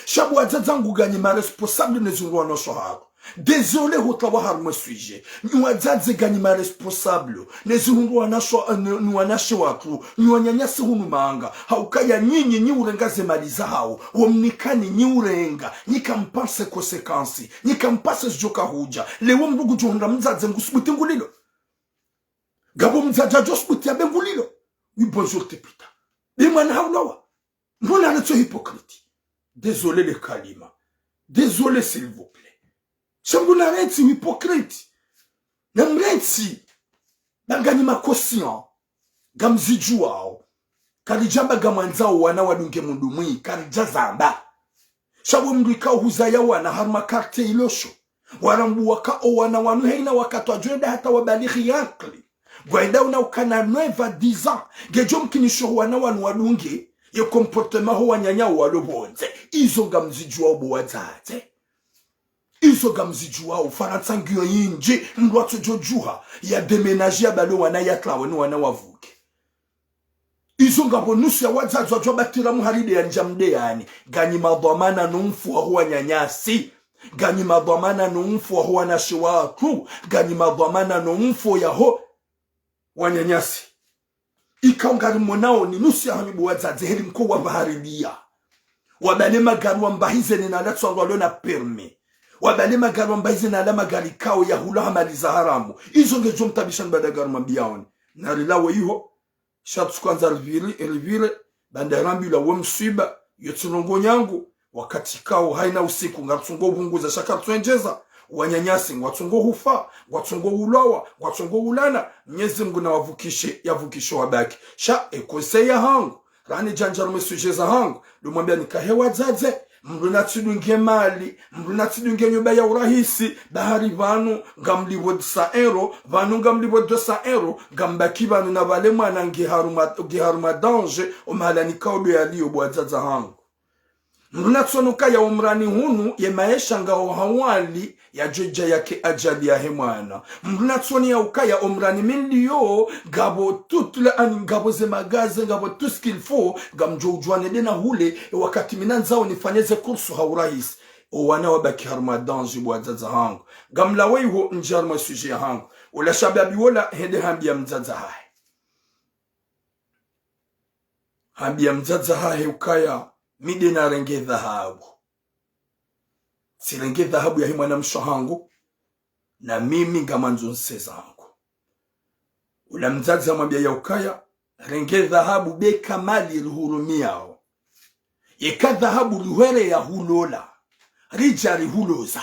Sha bo wadzadze wangu nganyi ma responsable ne zihundru wanashe wahatru. Désolé hutlawa harumwa sujet. Nyi wadzadze nganyi ma responsable ne zihundru wanashe, ne, ne wanashe wahatru. Nyi wananyasi hunu manga. Ha ukaya nyinyi nyi urenga ze mali zahao. Wo mnikani nyi urenga. Nyi kampase conséquence. Nyi kampase zidjoka hudja. Leo mndru ngudjo hundra mdzadze ngusubuti ngulilo. Ngapvo mdzadze adjo subuti yabe ngulilo. Oui, bonjour, Tepita. Be mwana haulawa. Mbona aretso hypocrite? Désolé le kalima. Désolé, s'il vous plaît. Sha mbona aretsi hypocrite? Na mretsi. Ba nganyi ma conscient. Ngamzidjuwao. Karidjamba ngamwandzao wana wadunge mundru mwi. Karidja zamba. Sha bo mndru ikao huzaya wana harumwa quartier ilosho. Warambuwa ka o wana wanu heina wakati wadjo enda hata wabalighi akili. Ngwaenda una ukana neuf à dix ans. Ngedjo mkinisho wana wanu wadunge ye comportement ho wananya walo pvondze. Izo ngamzidjuwao bo wadzadze. Izo ngamzidjuwao. Farantsa ngiyo yindji. Mndru atsodjo djuha ya déménager ya bale wana yatlawe ni wana wavuke. Izo ngapvo nusu ya wadzadze wadjo batira muharide ya ndja mdeyani. Nganyi madhwamana no mfo waho wananyasi. Nganyi madhwamana no mfo waho wanashe wahatru. Nganyi madhwamana no mfo yaho wananyasi. Ikao ngarimonao ni nusu ya hanyu bo wadzadze heli mko wapvaharibiya. Wabale magari wambahize ne nala tswangwa lo na permis. Wabale magari wambahize nala magari kao ya hula ha mali za haramu. Izo ngedjo mtabisha ni bada ngari mambiyaoni. Narilawe iho. Sha tsu kwandza rivire, rivire, banda rambilwa we mswiba, yo tsi ndrongo nyangu, wakati kao haina usiku, ngatsungo vunguza sha katsuendjeza, wananyasi, ngwatsungo hufa, ngwatsungo ulawa, ngwatsungo ulana, Mnyezi Mngu na wavukishe, yavukishe wabaki. Sha, e conseil ya hangu, rani djandja harumwa sujet za hangu, ndo mwambia nikahe wadzadze, mndru natsidunge mali, mndru natsidunge nyumba ya urahisi, bahari pvanu ngamlipvo deux cents euros, pvanu ngamlipvo deux cents euros, ngambaki pvanu na pvale mwana nge harumwa, nge harumwa danger, o mahala nikao ndo yaliyo bo wadzadze hangu. Mndru natsono kaya umrani hunu, ye maesha ngao hawali, yadjodja yake ajali yahe mwana. Mndru natsoni ya ukaya omrani mi nliyo, ngapvo tout le, ani ngapvo ze magaze, ngapvo tout ce qu'il faut, ngamdjo udjuwa nende na hule, e wakati mi nandzao nifanye ze course ha urahisi. O wana wabaki harumwa danger bo wadzadze hangu. Ngamlawe iho ndje harumwa sujet ya hangu. Ola shababi wola hende hambiya mdzadze hahe. Hambiya mdzadze hahe ukaya, mi nde narenge dhahabu. Tsirenge dhahabu yahe mwanamshe hangu, na mimi ngamwandzo nse zangu. Ula mdzadze hamwambia ya ukaya, renge dhahabu beka mali rihurumiyao. Yeka dhahabu rihwere ya hulola, ridja rihuloza.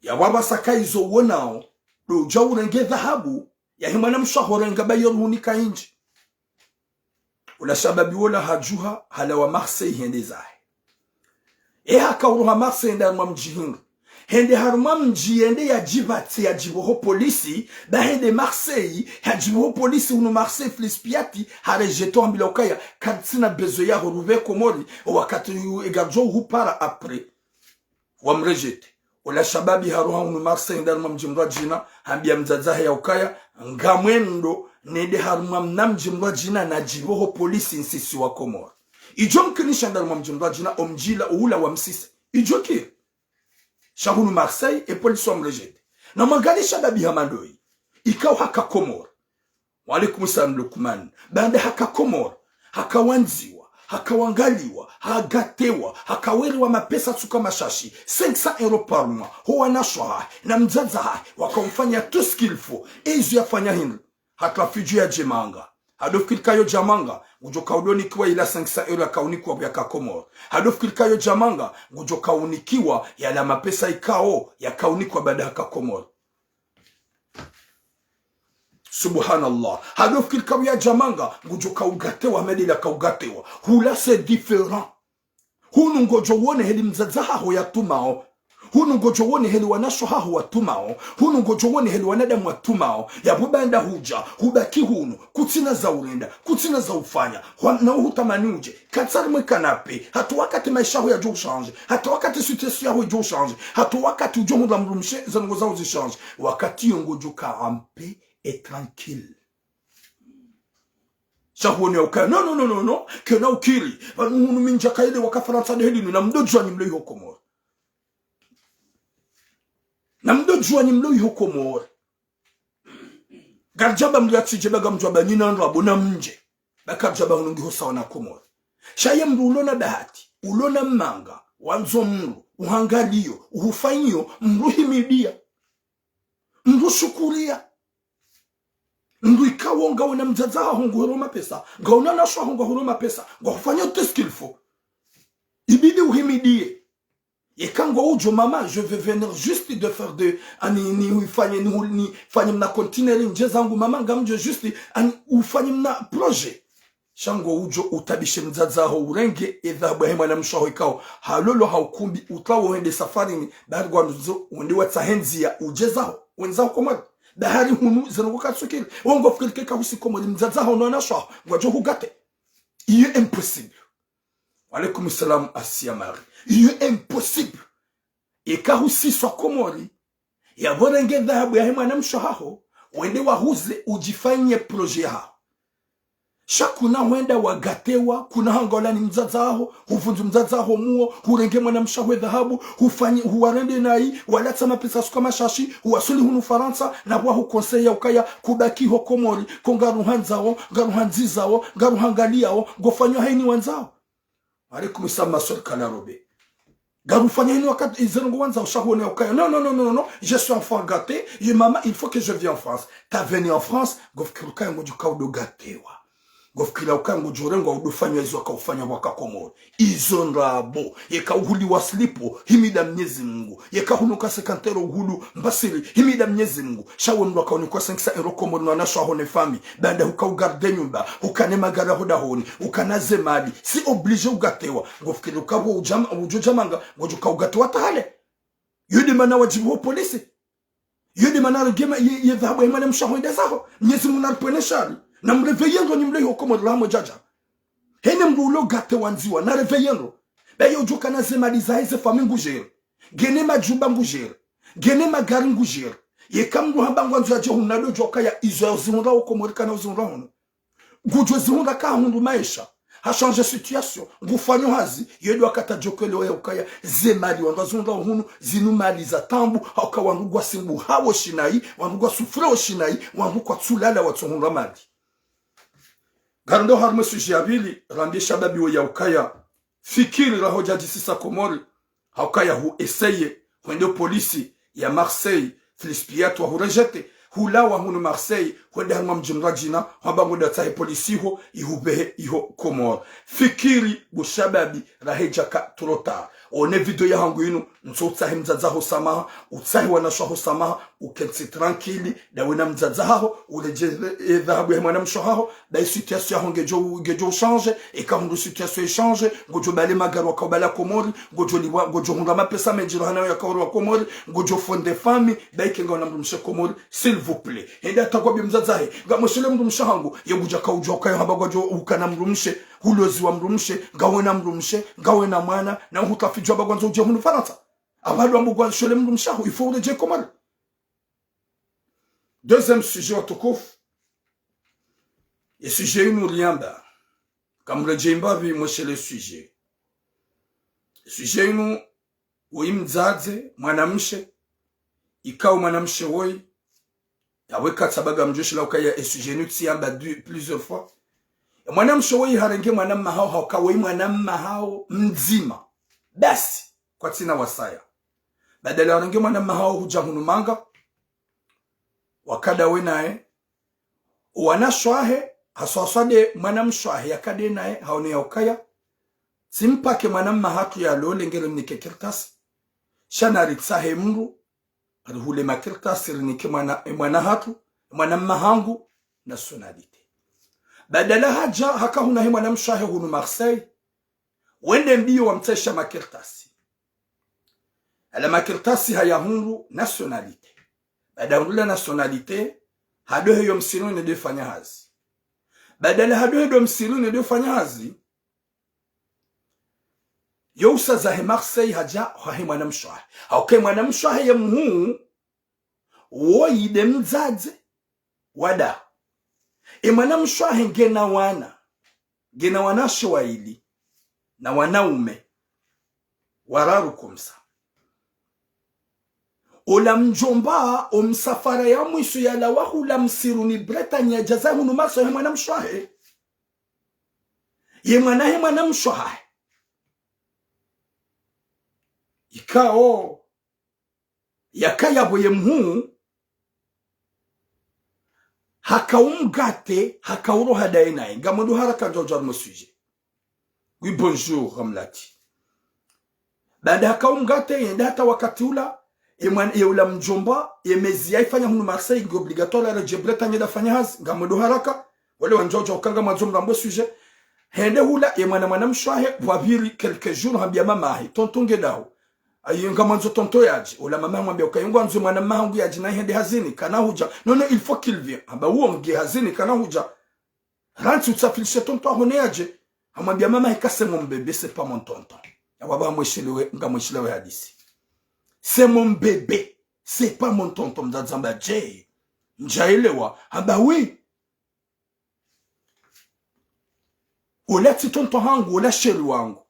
Ya wapvasa ka izo wonao, ndo udja urenge dhahabu, yahe mwanamshe haho renga ba yo ruhunika indji. Ula shababi wola hadjuha, halawa Marseille hende zahe. E haka uruha Marseille hende harumwa mdji hindru. Hende harumwa mdji yende yadjipvatse yadjipvo ho polisi, ba hende Marseille, hadjipvo ho polisi hunu Marseille Flispiati, haredjei to hambilwa ukaya, karitsina besoin yaho rupve Komori, o wakati yu egadjo uhupara après. Wamredjete. Ola shababi haruha hunu Marseille hende harumwa mdji mdrwadjina, hambiya mdzadze hahe ya ukaya, ngamwendo, nende harumwa mna mdji mdrwadjina nadjipvo ho polisi nsisi wa Komori. Idjo mkinisha hende harumwa mdji mdrwadjina, omdji ula, oula wamsise. Idjo kiri. Sha hunu Marseille, e polisi wamredjete. Na mwangalie shababi hama ndoyi. Ikao haka Komori. Wa alaikum salam Lukman. Baanda haka Komori, haka wandziwa, haka wangaliwa, hagatewa, haka werewa mapesa tsuka mashashi, cinq cents euros par mois, ho wanashe hahe, na mdzadze hahe, waka umfanya tout ce qu'il faut, e izo yafanya hindru, hata fidju yadje manga. Hado fikiri kayo djamanga, ngudjo kaudonikiwa ila cinq cents euros yakaunikiwa yaka Komori. Hado fikiri kayo djamanga, ngudjo kaunikiwa yala mapesa ikao yakaunikiwa baada haka Komori. Subhanallah. Hado fikiri kayo djamanga, ngudjo kaugatewa, medela kaugatewa. Hula c'est différent. Hunu ngodjo wone heli mdzadze haho yatumao. Hunu ngodjo wone heli wanasho haho watumao. Hunu ngodjo wone heli wanadamu watumao. Yapvo baanda hudja, hubaki hunu, kutsina za urenda, kutsina za ufanya. Hwa-, na uhutamani udje, katsi harimwe kanape, hata wakati maesha yaho yadjo ushanje, hata wakati situation yaho idjo ushanje, hata wakati udjo hundra mdrumshe, zanungo zaho zishanje. Wakati yo ngodjo ka en paix et tranquille. Sha huone ukaya, non, non, non, non, non, kena ukiri. Pvanu hunu mi ndjakaelewa ka Farantsa nde heli nu, na mdodjuwa nyi mlo iho Komori. Na mdodjuwa nyi mlo iho Komori. Ngaridjamba mlo yatsidje ba ngamdjuwa ba nyina ndrabo na mdje. Ba karidjamba hunu ngiho sawa na Komori. Sha ye mdru ulo na bahati, ulo na manga, wandzo mdru, uhangaliyo, uhufanyiyo, mdru himidiya. Mdru shukuriya. Mdru ikao ngawe na mdzadze haho nguhuro mapesa, ngawe na wanasho haho ngwahuro mapesa, ngwahufanya tout ce qu'il faut. Ibidi uhimidiye. Yeka ngwaudjo mama, je vais venir juste de faire de, ani, ni uifanye, ni hu-, nifanye mna conteneur ndje zangu mama, ngamdjo juste, ani, ufanye mna projet. Sha ngwaudjo utabishe mdzadze haho urenge, edhahabu yahe mwanamshe haho ikao halolwa ha ukumbi, utrawo hende safarini, bari ngwandzo wende watsahe ndziya udje zaho, wende zaho Komori. Bahari hunu, zeno kukatsukiri. Wo ngofikiri keka husi Komori, mdzadze haho no wanasho haho, ngwadjo hugate. Iyo impossible. Wa alaikum salam, Asia Marie. Iyo impossible. Eka husiswa Komori, yapvo renge dhahabu yahe mwanamshe haho, wende wahuze udjifanye projet yaho. Sha kuna hwenda wagatewa, kuna hangaula ni mdzadze haho, huvundzu mdzadze haho muo, hurenge mwanamshe haho dhahabu, hufanye, huwarende nayi, walatsa mapesa suka mashashi, huwasuli hunu Farantsa, na pvwa hukonseye ukaya, kubaki ho Komori, ko ngaruhandzao, ngaruhandzizao, ngaruhangaliyao, ngofanyo hayini wandzao. Alaikum salam, ma sœur Kalarobe. Ngarufanya hayini wakati izero ngo wandzao sha huone ukaya. Non, non, non, non, non, non. Je suis enfant gâté. Ye mama, il faut que je vienne en France. Ta venu en France, ngofikiri ukaya ngodjo kaudo gatewa. Ngofikiri ukaya ngodjo rengwa udo fanywa izo wakaufanya waka Komori. Izo ndrabo. Yeka uhuli wa slipo, himida Mnyezi Mungu. Yeka hunu ka sekantero uhulu mbasiri, himida Mnyezi Mungu. Sha we mdru akaunikwa cinq cents euros Komori na wanasho haho ne famille. Baanda huka ugarde nyumba, hukane magari ho dahoni, hukana ze mali. Si obligé ugatewa. Ngofikiri ukapvo udjama-, udjo djamanga, ngodjo ka ugatewa tahale. Yo nde mana wadjibu ho polisi. Yo nde mana renge ma-, ye, ye dhahabu yahe mwanamshe haho wende zaho. Mnyezi Mungu naripvwene shari. Na mreveye ndro nyi mlo iho Komori la hamwe djadja. Hene mdru ulo gatewa ndziwa, nareveye ndro. Ba ye udjo kana ze mali zahe ze famille ngudjere. Ngena majumba ngudjere. Ngena magari ngudjere. Yeka mdru hamba ngwandzo yadje hunu na ndo djo kaya izo yazihundra ho Komori kana uzihundra hunu. Ngudjo zihundra ka hundru maesha. Ha changer situation. Ngufanyo hazi. Ye ndo wakati adjo kwelewa ya ukaya ze mali wandru wazihundra hunu. Zinu mali za taabu. Hauka wandru ngwasimbuhao shinayi. Wandru ngwasufurao shinayi. Wandru kwatsulala watsohundra mali. Ngarendo harumwa sujet ya pvili, rambiye shababi wo ya ukaya, fikiri raho djadjisisa Komori, ha ukaya hu essayer, hwende polisi ya Marseille, Filispiatu wa hu rejeter, hulawa hunu Marseille, hwende harumwa mdji mradjina, hwamba ngo datsahe polisi iho, ihupvehe iho Komori. Fikiri bo shababi, rahe djaka trop tard. One video ya hangu inu, ntso utsahe mdzadze haho samaha, utsahe wanasho haho samaha, ukentsi tranquille, ndawe na mdzadze haho, uredjeze, e, dhahabu yahe mwanamshe haho, ba e situation yaho ngedjo, ngedjo uchanger, eka hundru situation ichange, ngodjo bale magari wakaubala Komori, ngodjo liwa, ngodjo hundra mapesa mendji rahana yakaurwa Komori, ngodjo fonder famille, ba ike ngawe na mdrumshe Komori, s'il vous plaît. Hende hata ngwambiye mdzadze hahe, ngamweshele mdrumshe hangu, ye ngudja kaudjuwa ukaya hamba ngwadjo ukana mdrumshe, huloziwa mdrumshe, ngawe na mdrumshe, ngawe na mwana, na hutafidjwa ba ngwandzo udje hunu Farantsa. Apvaha ndo wambo ngwashele mdrumshe haho, il faut uredjeye Komori. Deuxième sujet watukufu. Ye sujet inu riamba. Kamredjeyi mbapvi mweshele sujet. Sujet inu, woyi mdzadze, mwanamshe, ikao mwanamshe woyi, yawe katsabaga mdjoshila ukaya e sujet inu tsiamba du-, plusieurs fois. E mwanamshe woyi harenge mwana mma haho, hauka woyi mwana mma haho mdzima. Basi, kwatsina wasaya. Badala warenge mwana mma haho hudja hunu manga, wakada we naye, wanasho wahe, haswaswa nde mwanamshe wahe yakade naye, haone ya ukaya, tsi mpaka mwana mma hatru yalole ngeri mnike kartasi. Sha naritsahe mndru, rihule makartasi rinike mwana, mwana hatru, mwana mma hangu, nationalité. Badala hadja, haka huna he mwanamshe wahe hunu Marseille, wende mbio wamtsahisha makartasi. Yala makartasi hayahundru nationalité. Baada hundru la nationalité, hadohe yo msiruni nde fanya hazi. Badala hadohe ndo msiruni nde fanya hazi, yo usa zahe Marseille hadja hahe mwanamshe wahe. Hauka mwanamshe wahe ye mhuu, woyi nde mdzadze wadaho. E mwanamshe wahe ngena wana. Ngena wanawashe wayili. Na wanaume wararu komsa. Ola mdjomba, o msafara ya mwiso yalawa hula msiruni Bretagne yadja zahe hunu Marseille he mwanamshe wahe. Ye mwana he mwanamshe wahe. Ikao yakaya pvo ye mhuu, haka umgate, haka uroha ndaye naye. Ngamwendo haraka ndjo djarmo sujet. Oui, bonjour, Ramlati. Baada haka umgate, yende hata wakati ula, ye mwan-, ye ula mdjomba, ye mezi yaifanya hunu Marseille, nge obligatoire yaredjee Bretagne nda fanya hazi, ngamwendo haraka, wale wandjo dja ukanga mwandzo mrambo sujet. Hende hula, ye mwana mwanamshe wahe, pvwapviri quelques jours, hambia mama ahe, tonton nge daho. Ayi ngamwandzo tonton yadje. Ola mama hamwambia ukaya ngwandzo mwana mma hangu yadje na hende hazini, kana hudja. Non, non, il faut qu'il vienne. Hamba uwo nge hazini, kana hudja. Rantsi utsafirishe tonton ahone yadje. Hamwambia mama ahe ka c'est mon bébé, c'est pas mon tonton. Yapvo hamweshelewe, ngamweshelewe hadisi. C'est mon bébé, c'est pas mon tonton. Mdzadze hamba dje. Ndjaelewa. Hamba oui. Ola tsi tonton hangu, ola chéri wangu.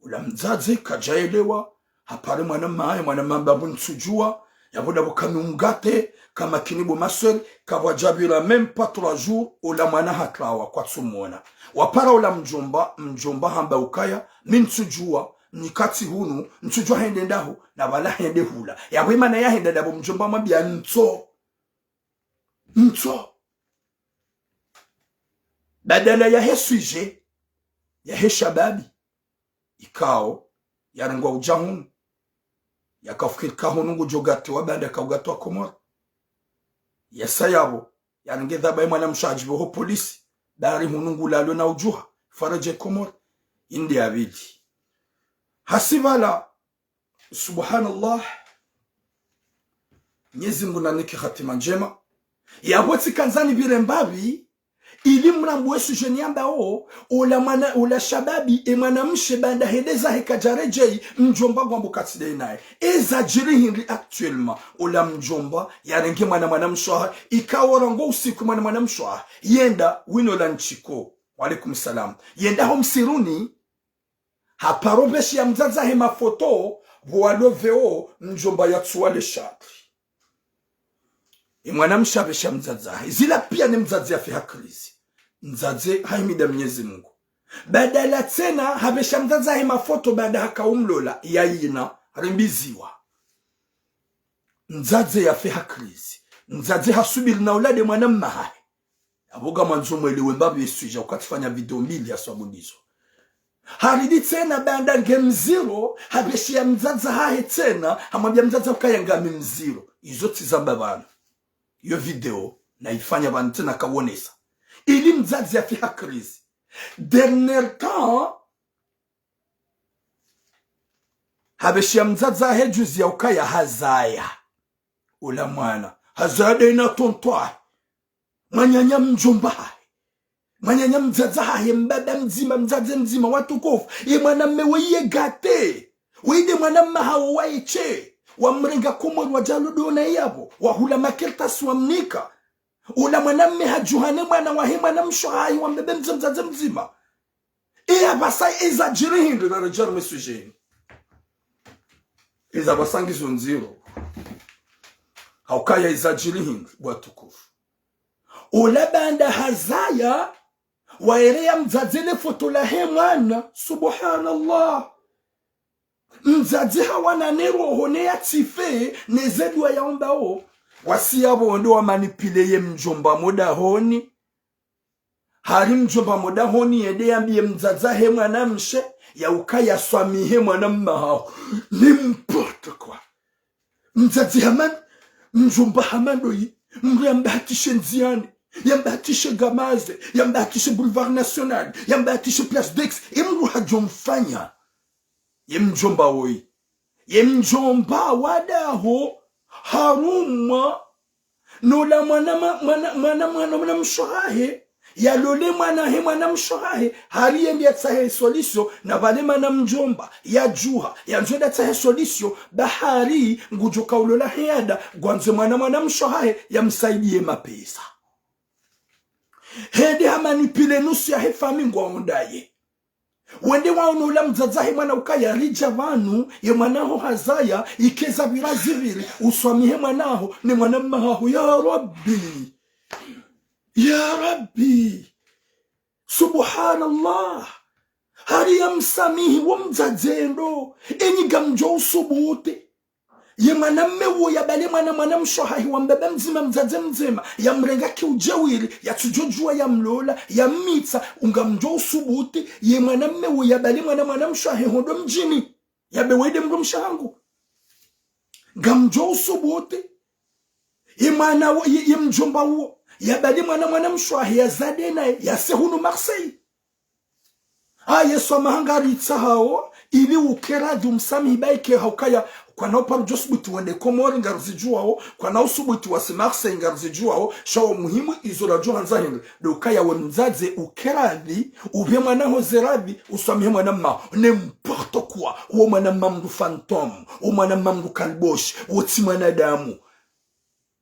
Ola mdzadze kadjaelewa, hapvare mwana mma hahe, mwana mma hamba pvo ntsudjua, yapvo ndapvo kami umgate, kamakini bo ma sœur, kapvwadjapvira même pas trois jours, ola mwana hatrawa kwatsumwona. Wapvara ola mdjomba, mdjomba hamba ukaya, mi ntsudjua, nikatsi hunu, ntsudjua hende ndaho, na pvala hende hula. Yapvo imana yahenda ndapvo mdjomba hamwambia ntso. Ntso. Badala yahe sujet, yahe shababi, ikao, yarengwa udja hunu. Yakafikiri ka hunu ngudjo gatiwa baanda ka ugatiwa Komori. Yasa yapvo, yarenge dhwaba ye mwanamshe hadjipve ho polisi, bari hunu ngulalwe na udjuha, faradje Komori. Inde ya pvili. Hasi pvala, Subhanallah. Mnyezi Mungu nanike hatima ndjema. Yapvo tsikandza nipvire mbapvi, ili mrambo we sujet ni ambao, ola mwana, ola shababi, e mwanamshe baanda hende zahe kadjaredjei, mdjomba ngwambo katsi ndaye naye. Eza djiri hindri actuellement, ola mdjomba, yarenge mwana mwanamshe wahe, ikao rangu usiku mwana mwanamshe wahe, yenda, wino la ntsiko. Wa alaikum salam. Yenda ho msiruni, hapvara opvesheya mdzadze hahe mafoto, pvo walo pveo, mdjomba yatsuwa le shari. E mwanamshe hapvesheya mdzadze hahe. Zila pia ne mdzadze yafe ha crise. Mdzadze hahimida Mnyezi Mungu. Badala tsena, hapvesheya mdzadze hahe mafoto, baanda haka umlola, yayina, rimbiziwa. Mdzadze yafe ha crise. Mdzadze hasubiri na ulade mwana mma hahe. Yapvo ngamwandzo mwelewe mbapvi ye sujet, ukatsifanya video mbili ya swabu ndizo. Haridi tsena baanda nge mziro, hapvesheya mdzadze hahe tsena, hamwambia mdzadze ukaya ngami mziro. Izo tsi zamba pvanu. Yo video, naifanya pvanu tsena kawonesa. Ili mdzadze yafe ha crise. Dernier temps, hapvesheya mdzadze hahe juzi ya ukaya hazaya. Ola mwana. Hazaya ndaye na tonton wahe. Mwananya mdjomba hahe. Mwananya mdzadze hahe, mbaba mdzima, mdzadze mdzima, watukufu. Ye mwana mme we ye gâté. We nde mwana mma hawo waye she. Wamrenga Komori wadja lodona yapvo. Wahula makartasi wamnika. Ola mwana mme hadjuha ne mwana wahe mwanamshe hahe wambebe mdza mdzadze mdzima. E yapvasa eza djiri hindri na redjari me sujet. Eza pvasa ngizo ndziro. Haukaya eza djiri hindri, bo watukufu. Ola baanda hazaya, waereya mdzadze le foto lahe mwana, subhanallah. Mdzadze hawana ne roho ne yatsife, ne ze dua yaombao. Wasi yapvo ndo wa manipuler ye mdjomba mo dahoni. Hari mdjomba mo dahoni yende yambiye mdzadze he mwanamshe, ya ukaya swamihi mwana mmahaho. N'importe quoi. Mdzadze hama, mdjomba hama ndoyi, mdru yambahatishe ndziani, yambahatishe Gamaze, yambahatishe Boulevard National, yambahatishe Place d'Aix, ye mdru hadjomfanya. Ye mdjomba woyi. Ye mdjomba wa daho, harumwa, nola mwana ma-, mwana, mwana, mwana, mwanamshe wahahe, yalole mwana he mwanamshe wahahe, hari yende yatsahe solution, na pvale mwana mdjomba, yadjuha, yandzo yende yatsahe solution, ba hari, ngudjo kaulola he yada, ngwandzo mwana mwanamshe wahahe, yamsaidiye mapesa. Hende hamanipule nusu yahe fami ngwaondaye. Wende waono ula mdzadze he mwana ukaya ridja pvanu, ye mwana haho hazaya, ikeza pvira zipviri, uswamihi mwana haho, ne mwana mmahaho, ya Rabbi. Ya Rabbi. Subhanallah. Hari yamsamihi wo mdzadze ndo, enyi ngamdjo usubuti. Ye mwanamme wo yabale mwana mwanamshe wahahe wa mbaba mdzima mdzadze mdzima, yamrenga kiudjewiri, yatsudjodjuwa yamlola, yammitsa, ngamdjo usubuti, ye mwanamme wo yabale mwana mwanamshe wahahe hondo mdjini, yambe wende mdrumshe wahangu. Ngamdjo usubuti, ye mwana wo, ye, ye mdjomba wo, yabale mwana mwanamshe wahahe yazade naye, yase hunu Marseille. Aye swamaha ngaritsahawo, ili ukeradhi umsamihi ba ike haukaya, kwana uparo djo subuti wende Komori ngarizidjuwawo, kwana usubuti wasi Marseille ngarizidjuwawo, sha wo muhimu izo radjo handza hindri, ndo ukaya we mdzadze ukeradhi, upve mwana haho zeradhi, uswamihi mwana mmaho, n'importe quoi, wo mwana mma mdru fantôme, wo mwana mma mdru kaliboshi, wo tsi mwanadamu.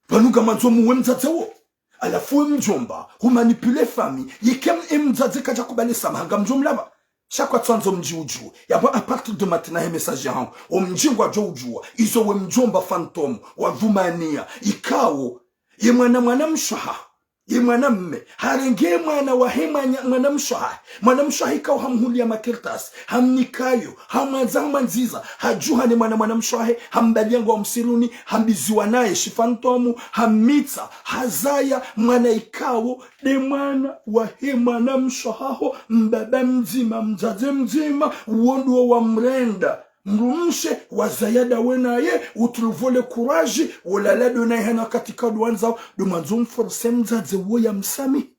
Pvanu ngamwandzo muwe mdzadze wo. Halafu we mdjomba, humanipule fami, yeke m-, e mdzadze kadja kubali swamaha ngamdjo mlapva. Sha kwatsu wandzo mdji udjuwe. Yapvo à partir de maintenant he message yahangu, o mdji ngwadjo udjuwa, izo we mdjomba fantôme, wadhwumaniya, ikao, ye mwana mwanamshe wahaho, ye mwanamme, harenge mwana wahe mwana, mwanamshe wahahe, mwanamshe wahahe ikao hamhuliya makartasi, hamnikayo, hamwandza, hamwandziza, hadjuha ne mwana mwanamshe wahahe, hambaliya ngwao msiruni, hambiziwa naye shi fantôme, hammitsa, hazaya, mwana ikao, nde mwana wahe mwanamshe wahaho, mbaba mdzima, mdzadze mdzima, wo ndo wamrenda mdrumshe, wazaya ndawe naye, utrouve le courage, wolala ndo naye hana wakati ka ndo wandzao, ndo mwandzo mforce mdzadze wo yamsamihi.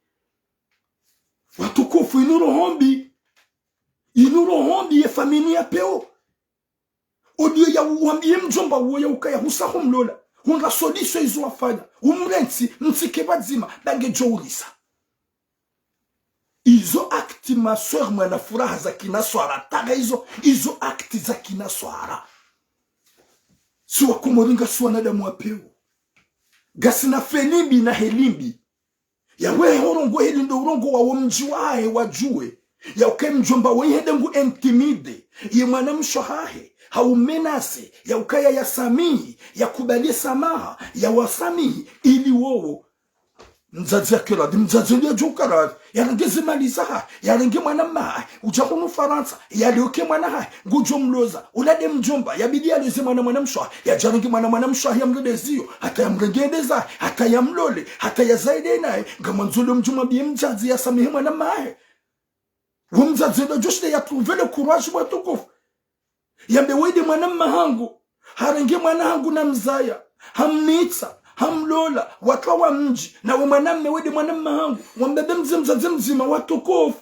Watukufu, inu roho mbi. Inu roho mbi ye fami inu ya pewu. Odiyo ya uwambiye mdjomba wo ya ukaya husa humlola. Hunga solution izo wafanya. Umrentsi, mtsike pvadzima, ba ngedjo ulisa. Izo acte ma sœur mwana furaha za kinaswara. Taga izo, izo acte za kinaswara. Si wakomori ngasi wanadamu wa pewu. Ngasina fe limbi na he limbi. Yawe horongowa heli ndo urongowa wo mdji wahahe wadjuwe. Ya uke mdjomba wo ihende ngu intimide ye mwanamshe wahahe, hau menace, ya ukaya yasamihi, yakubali swamaha, yawasamihi, ili wowo. Mdzadze yakeradhi, mdzadze ndo yadjo ukaradhi, yarenge ze mali zahahe, yarenge mwana mmahahe, udja hunu Farantsa, yaleke mwana hahe, ngudjo mloza, ula nde mdjomba, yabidi yaloze mwana mwanamshe wahahe, yadjarenge mwana mwanamshe wahahe yamlole ziyo, hata yamrenge yende zahe, hata yamlole, hata yazaye nde naye, ngamwandzo le mdjomba mbiye mdzadze yasamihi mwana mmahahe. Wo mdzadze ndo djo shinda ya trouve le courage watukufu. Yambe wende mwana mmahangu, harenge mwana hangu namzaya, hammitsa, hamlola, watwa wa mdji, nawe mwanamme wende mwana mmahangu, wambebe mdze mdzadze mdzima watukufu.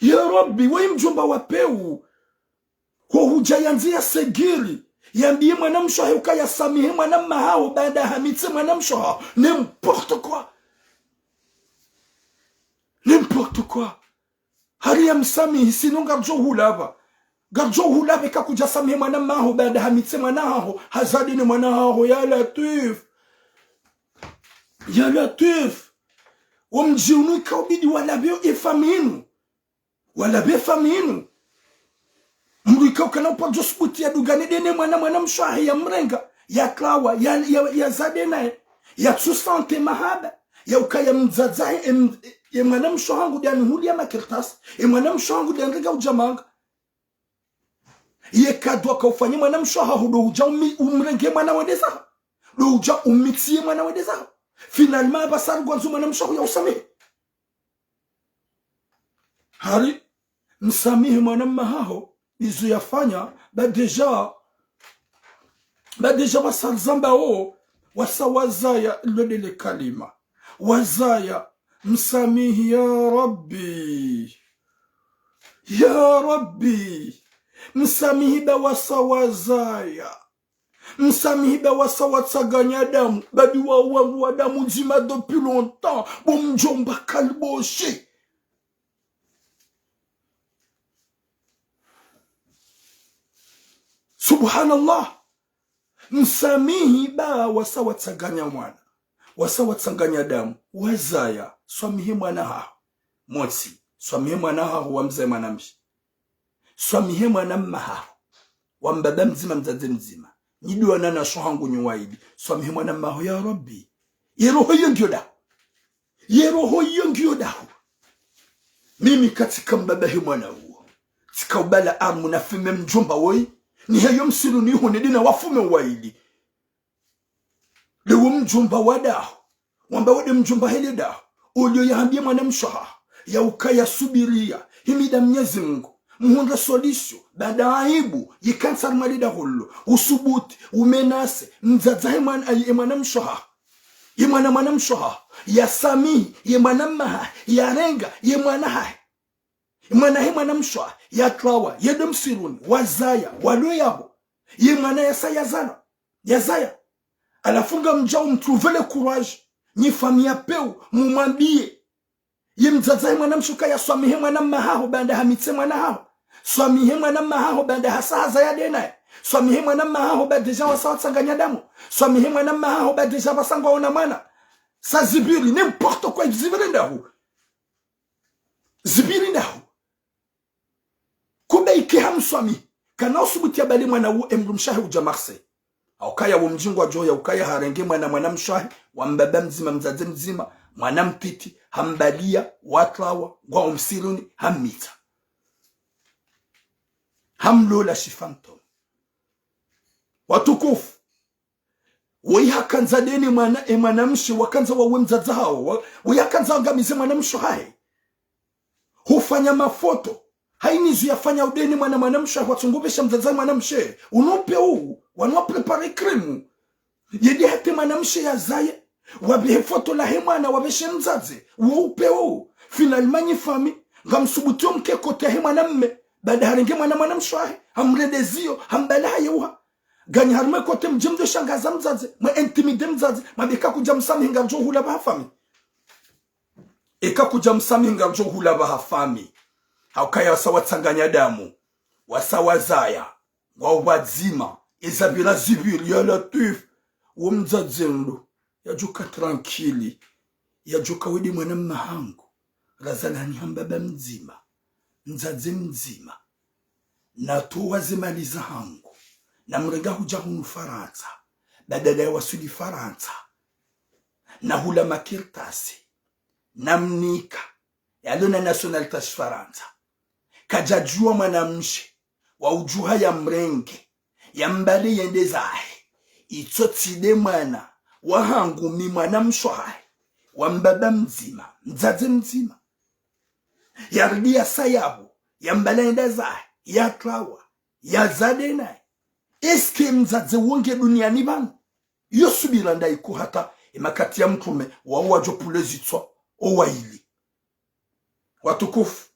Ya Rabbi, we mdjomba wa pewu. Ho hudja yandzi ya segiri, yambiye mwanamshe wahe ukaya samihi mwana mmahaho baanda hamitse mwanamshe wahaho. N'importe quoi. N'importe quoi. Hari yamsamihi, sinon ngaridjo hulapva. Ngaridjo hulapva eka kudja samihi mwana mmahaho baanda hamitse mwana haho, hazade ne mwana haho, ya Latwif. Ya Latwif. Wo mdji unu ikao bidi walapve ye fami inu. Walapve fami inu. Mdru ikao kana uparo djo subuti yadungane nde ne mwana mwanamshe wahe yamrenga, yatrawa, ya, ya, yazade naye, yatsu sentir mahaba, ya ukaya mdzadze wahe, em, ye mwanamshe wahangu nde anihuliya makartasi, ye mwanamshe wahangu nde anirenga udja manga. Ye kadwa ka ufanye mwanamshe wahaho ndo udja umi-, umrenge mwana wende zaho. Ndo udja umitsiye mwana wende zaho. Finalement, apvasa ngwandzo mwanamshe waho ya usamihi. Hari, msamihi mwana mma haho, izo yafanya, ba déjà, ba déjà wasa zamba wo, wasa wazaya, lo ndele kalima. Wazaya, msamihi ya Rabbi. Ya Rabbi. Msamihi ba wasa wazaya. Msamihi ba wasa watsanganya damu, ba bi wa wangu wa damu ndzima depuis longtemps, bo mdjomba kaliboshe. Subhanallah. Msamihi ba wasa watsanganya mwana, wasa watsanganya damu, wazaya, swamihi mwana haho. Motsi, swamihi mwana haho wa mze mwanamshe. Swamihi mwana mma haho, wa mbaba mdzima, mdzadze mdzima. Nyi ndo wananyasho hangu nyi waili. Swamihi mwana mma haho, ya Rabbi. Ye roho iyo ngiyo daho. Ye roho iyo ngiyo daho. Mimi katsika mbaba he mwana uwo. Tsika ubala armu na fime mdjomba woyi. Ni heyo msiru ni hone dina wafume waili. Lewo mdjomba wa daho. Wamba wende mdjomba hele daho. Olio yahambiye mwanamshe haho, ya ukaya subiria, himida Mnyezi Mungu, muhundre solution, baada aibu, yikantsi harumwa le daho lilo, usubuti, umenase, mdzadze he mwana, ye mwanamshe haho, ye mwana mwanamshe haho, ya samihi, ye mwana mma hahe, ya renga, ye mwana hahe. Mwana he mwanamshe hahe, ya trawa, yende msiruni, wazaya, walo yaho. Ye mwana yasa yazala, yazaya. Halafu ngamdjao mtruve le courage, nyi famiyi ya pewu, mumwambiye. Ye mdzadze he mwanamshe ukaya swamihi mwana mma haho baanda hamitse mwana haho. Swamihi mwana mma haho baanda hasa hazaya ndenaye. Swamihi mwana mma haho ba déjà wasa watsanganya damu. Swamihi mwana mma haho ba déjà wasa ngwaona mwana. Sa zibiri, n'importe quoi, zibiri ndahu. Zibiri ndahu. Kube ike hamswamihi, kana usubuti yabale mwana uwo, emdrumshe hahe udja Marseille. Haukaya wo mdji ngwadjuo ya ukaya harenge mwana mwanamshe hahe, wa mbaba mdzima, mdzadze mdzima, mwana mtiti, hambalia, watrawa, ngwao msiruni, hammitsa. Hamlola shi fantôme. Watukufu. Woyi hakandza dene mwana, e mwanamshe, wakandza wawe mdzadze hawo, wa-, woyi hakandza angamize mwanamshe hahe. Hufanya mafoto. Hayina izo yafanya udene mwana mwanamshe hahe, watsungupvesha mdzadze mwanamshe. Unope u, wanu wa préparer crime. Yende hata mwanamshe yazaye, wapvehe foto lahe mwana, wapveshe mdzadze, wo upe u. Finalement nyi famiyi, ngamsubutio mke kote he mwana mme, baada harenge mwana mwanamshe hahe, hamrende zio, hambala haye uha. Nganyi harumwa kote mdje mdo shangaza mdzadze, mwa intimider mdzadze, mwambe eka kudja msamihi ngaridjo hula pvaha famiyi. Eka kudja msamihi ngaridjo hula pvaha famiyi. Haukaya wasa watsanganya damu, wasa wazaya, ngwao pvadzima, eza pvira zibiri ya Latwif, wo mdzadze ndo, yadjoka tranquille, yadjoka wende mwana mma hangu, razalani ha mbaba mdzima, mdzadze mdzima. Natowa ze mali zahangu, namrenga hudja hunu Farantsa, badala ya waswili Farantsa, nahula makartasi, namnika, yalo na nationalité ya Farantsa. Kadjadjuwa mwanamshe, wa udjuha yamrenge, yambale yende zahe. Itso tsi nde mwana wahangu mi mwanamshe hahe, wa mbaba mdzima, mdzadze mdzima. Yaridi yasa yapvo, yambala yende zahe, yatrawa, yaza ndenaye. Est-ce que mdzadze wo nge duniani pvanu? Yo subira ndayiko hata, emakati ya mtrume, wao wadjo pvule zitswa, owaili. Watukufu,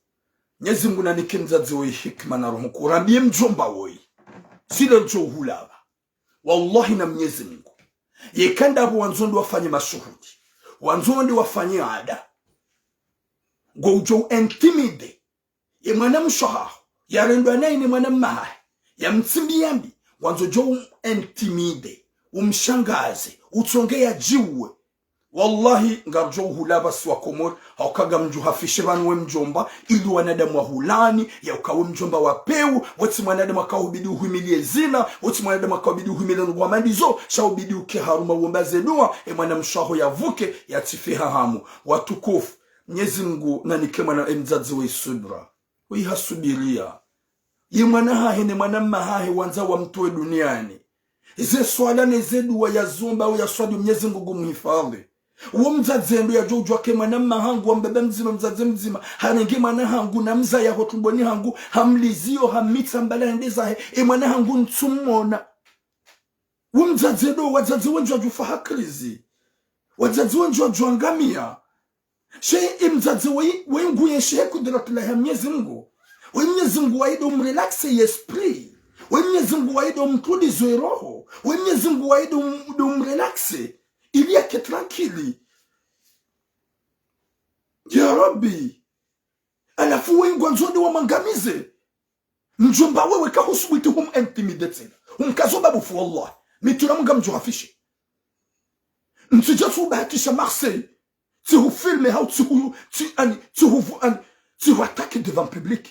Mnyezi Mungu nanike mdzadze woyi hikima na roho nkuu, rambiye mdjomba woyi. Sile ndjo hula pvaha. Wallahi na Mnyezi Mungu. Yeka ndapvo wandzo ndo wafanye mashuhuli. Wandzo ndo wafanye ada. Ngo udjo intimider. Ye mwanamshe haho, yarendwa nayi ne mwana mma hahe, yamtsimbi yambi, wandzo djo um intimider, umshangaze, utsonge yadjiuwe. Wallahi, ngaridjo uhula pvasi wa Komori, hauka ngamdjo hafishe pvanu we mdjomba, ili wanadamu wahulani, yauka we mdjomba wa pewu, wotsi mwanadamu akao ubidi uhwimilie zina, wotsi mwanadamu akao ubidi uhwimilie ndrongoo hama ndizo, sha ubidi uke haruma uomba ze dua, e mwanamshe haho yavuke, yatsife ha hamu. Watukufu, Mnyezi Mungu nanike mwana, e mdzadze we subira. Woyi hasubiria. Ye mwana hahe ne mwana mma hahe wandza wamtowe duniani. Ze swala ne ze dua yazomba au yaswali Mnyezi Mungu ngumuhifadhi. Wo mdzadze ndo yadjo udjuwa ke mwana mma hangu, wa mbaba mdzima, mdzadze mdzima, harenge mwana hangu, na mzaya ho tumboni hangu, hamliziyo, hamitsa mbala hende zahe, e mwana hangu ntsumona. Wo mdzadze ndo, wadzadze wendji wadjufa ha krizi. Wadzadze wendji wadjuangamiya. She e mdzadze wayi, wayi nguye she he kudratillahi ya Mnyezi Mngu. Wayi Mnyezi Mngu wayi ndo umrelaxe ye esprit. Wayi Mnyezi Mngu wayi ndo umtulizo ye roho. Wayi Mnyezi Mngu wayi ndo um-, ndo umrelaxe. Ili yake tranquille. Ya Rabbi. Halafu wayi ngwandzo ndo wamwangamize. Mdjomba wewe kahusubuti hum intimidé tsena. Humkazo babufu wallah. Mi tsi na munga mdjo hafishe. Ntsidja tsubahatisha Marseille. Tsihufilme hau tsihu, tsi, ani, tsihuvu, ani, tsihuattaqué devant public.